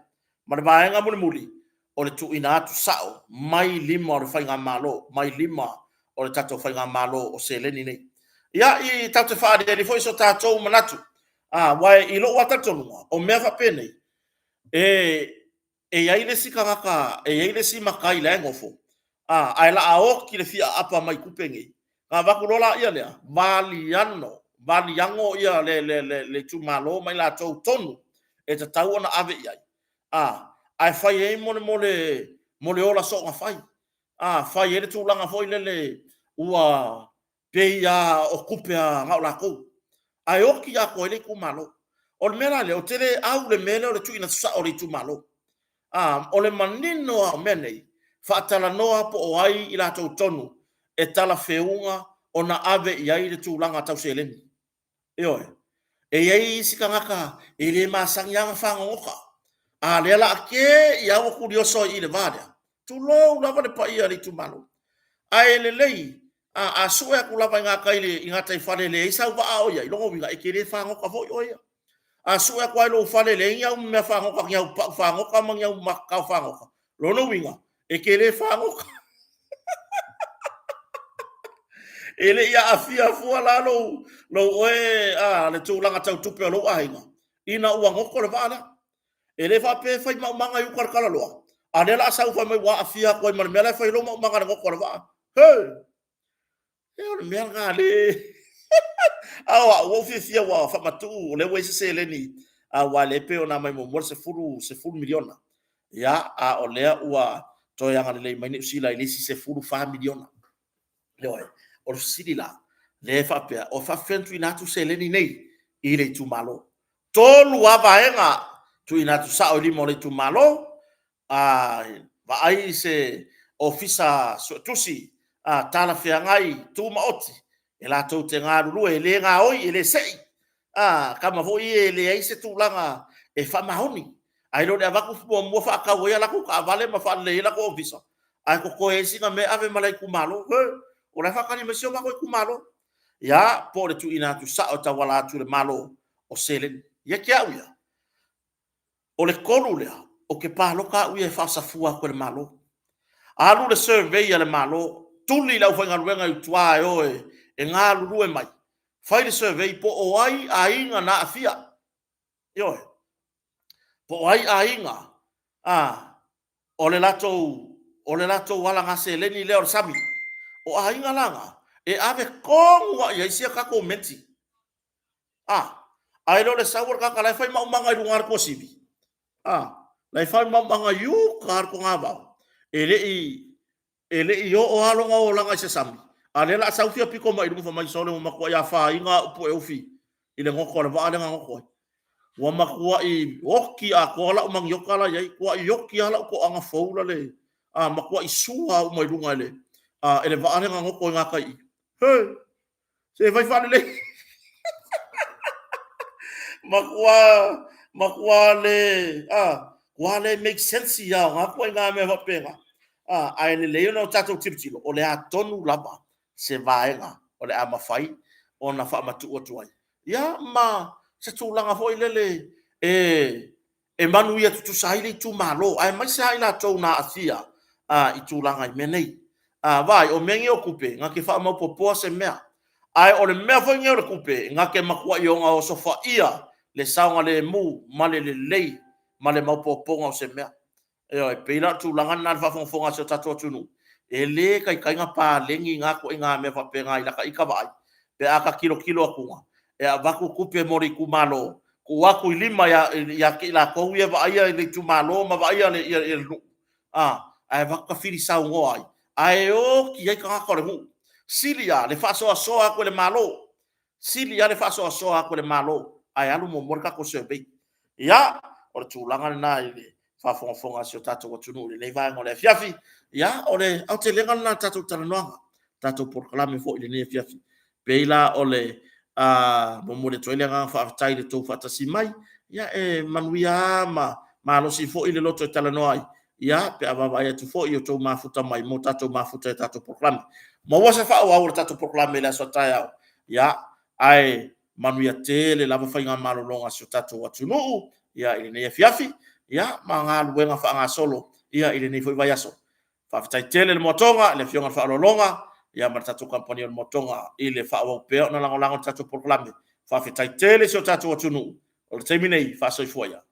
Ma le vaega mulimuli, o le tuuina atu sao mai lima o le faigamalo, mai lima o le tatou faigamalo o seleni nei. Ia, e tatou te faaaliali foi so tatou manatu, aua i lou lava talitonuga, o mea faapenei, e i ai le isi tagata, e i ai le isi matai la e nofo, ae o le a oti le fia aapa mai i tupe nei, ona avatu loa lea, valiano, valiano le itumalo ma i latou tonu e tatau ona ave i ai, ae fai ai mo le ola soonafai, fai ai le tulaga foi lele ua pei lava o tupe lava na o latou, ae oti atoa ai le itumalo. O le mea la lea, ou te le au i le mea lea o le tuuina atu sao i le itumalo. O le manino lava o mea nei, faatalanoa po o ai i latou tonu e talafeauga ona ave i ai le tulaga tau seleni. Ioe. E i ai isi tagata e le masani lava ona fagogota, a o lea o le a te i lava ua tulioso ai i le va lea, tulou lava le paia o le itumalo. Ae lelei, a sue atu lava i gatai i le gataifale e leai sau vaa o i ai, lona uiga e te le fagota foi oe ia. A sue atu lava i lou fale e leai ni au mea fagota, ni au pau fagota ma ni au matatao fagota, lona uiga, e te le fagota. E le i aafia fua la lou oe le tulaga tau tupe o lou aiga ina ua goto le vaa lea. E le faapea e fai maumaga i uta i le talaloa, a o lea o le a sau fai mai ua aafia atu ai ma le mea la e fai ai lou maumaga i le goto o le vaa. He! E o le mea lena le... A o au, ua ou fiafia ua faamatuu, o lea ua i ai se seleni, aua o lea e pei ona aumai muamua le $10 miliona. Ia, a o lea ua toe agalelei mai Niu Sila i le isi $14 miliona. Ioe. O le fesili la, lea e faapea, o faapefea ona tuuina atu seleni nei i le itumalo? 3 lava vaega, tuuina atu sao i lima o le itumalo, vaai i se ofisa suetusi talafeagai tumaoti e latou te galulue, e le gaoi, e le sei, tama foi ia e leai se tulaga e faamaoni, ae le o le avatu muamua faatau ai a latou taavale ma faalelei ai latou ofisa, ae totoe ai sina mea e ave ma le itumalo. He, o la e faatali mai si o matou itumalo. Ia, po o le tuuina atu sao e tauala atu i le Malo o seleni. Ia te au ia, o le 3 lea, ou te palota au ia e faasafua atu e le Malo. Alu le survey a le Malo, tuli le aufaigaluega i tua e o e galulue mai, fai le survey po o ai aiga na aafia. Ioe. Po o ai aiga o le latou, o le latou alaga seleni lea o le sami. O aiga la na, e ave tonu lava i ai sia tatou menti. A, ae le o le sau o le tagata la e fai maumaga i luga o le tuasivi, a, la e fai maumaga i uka lava o le togavao, e le i, e le i oo lava lona olaga i se sami, a o lea o le a sau fia pito mai i luga fai mai, sole, ua matuai afaina au pueufi i le goto a le vaa lea na goto ai. Ua matuai oti atoa lau manioka la e i ai, matuai oti lava lau toaga fou la le, a, matuai sua uma i luga e le, a, e le vaa lea na goto i gatai i i. He! Se fai faalelei. Matua, matua le, a, ua le make sense ia o na ituaiga mea faapena. A, ae lelei ona tatou tilotilo, o le a tonu lava se vaega o le a mafai ona faamatuu atu ai. Ia ma se tulaga foi lele e e manuia tutusa ai le itumalo, aemaise lava i latou na aafia i tulaga i mea nei. Vaai, o mea nei o tupe, na te faamaopoopoa se mea, ae o le mea foi nei o le tupe, na te matuai ona osofaia le saogalemu ma le lelei ma le maopoopoga o se mea. Ioe, e pei la o le tulaga lena i le faafogafoga a si o tatou atunuu, e le taitai ona paleni na ituaiga mea faapena i lata ita vaai, pe a ta tilotilo atu e avatu tupe mo le itumalo, tuu atu i lima ia i latou ia e vaaia le itumalo ma vaaia le nuu, ae avatu tafili saunoa ai, ae oti ai tagata o le nuu. Sili lava le faasoasoa atu e le Malo, sili lava le faasoasoa atu e le Malo, ae alu muamua le tatou survey. Ia, o le tulaga lena i le faafogafoga a si o tatou atunuu i lenei vaega o le afiafi. Ia, o le aotelega lena o le tatou talanoaga, tatou polokalame foi i lenei afiafi. Pei la o le momoli atu ai le agaga faafetai i le tou faatasi mai. Ia, e manuia lava ma malosi foi le loto e talanoa ai, ia, pe a vaavaai atu foi i o outou mafuta mai ma o tatou mafuta i tatou polokalame. Maua se faaauau o le tatou polokalame i le aso a taeao, ia, ae manuia tele lava faigamalologa a si o tatou atunuu i lenei afiafi ma galuega faagasolo i lenei foi vaiaso. Faafetai tele i le Moatoga, le Afioga i le Faaaloaloga ma le tatou Kamupani o le Moatoga i le faaauau pea ona lagolago i le tatou polokalame. Faafetai tele i si o tatou atunuu. O le taimi lenei, faasoifua ia.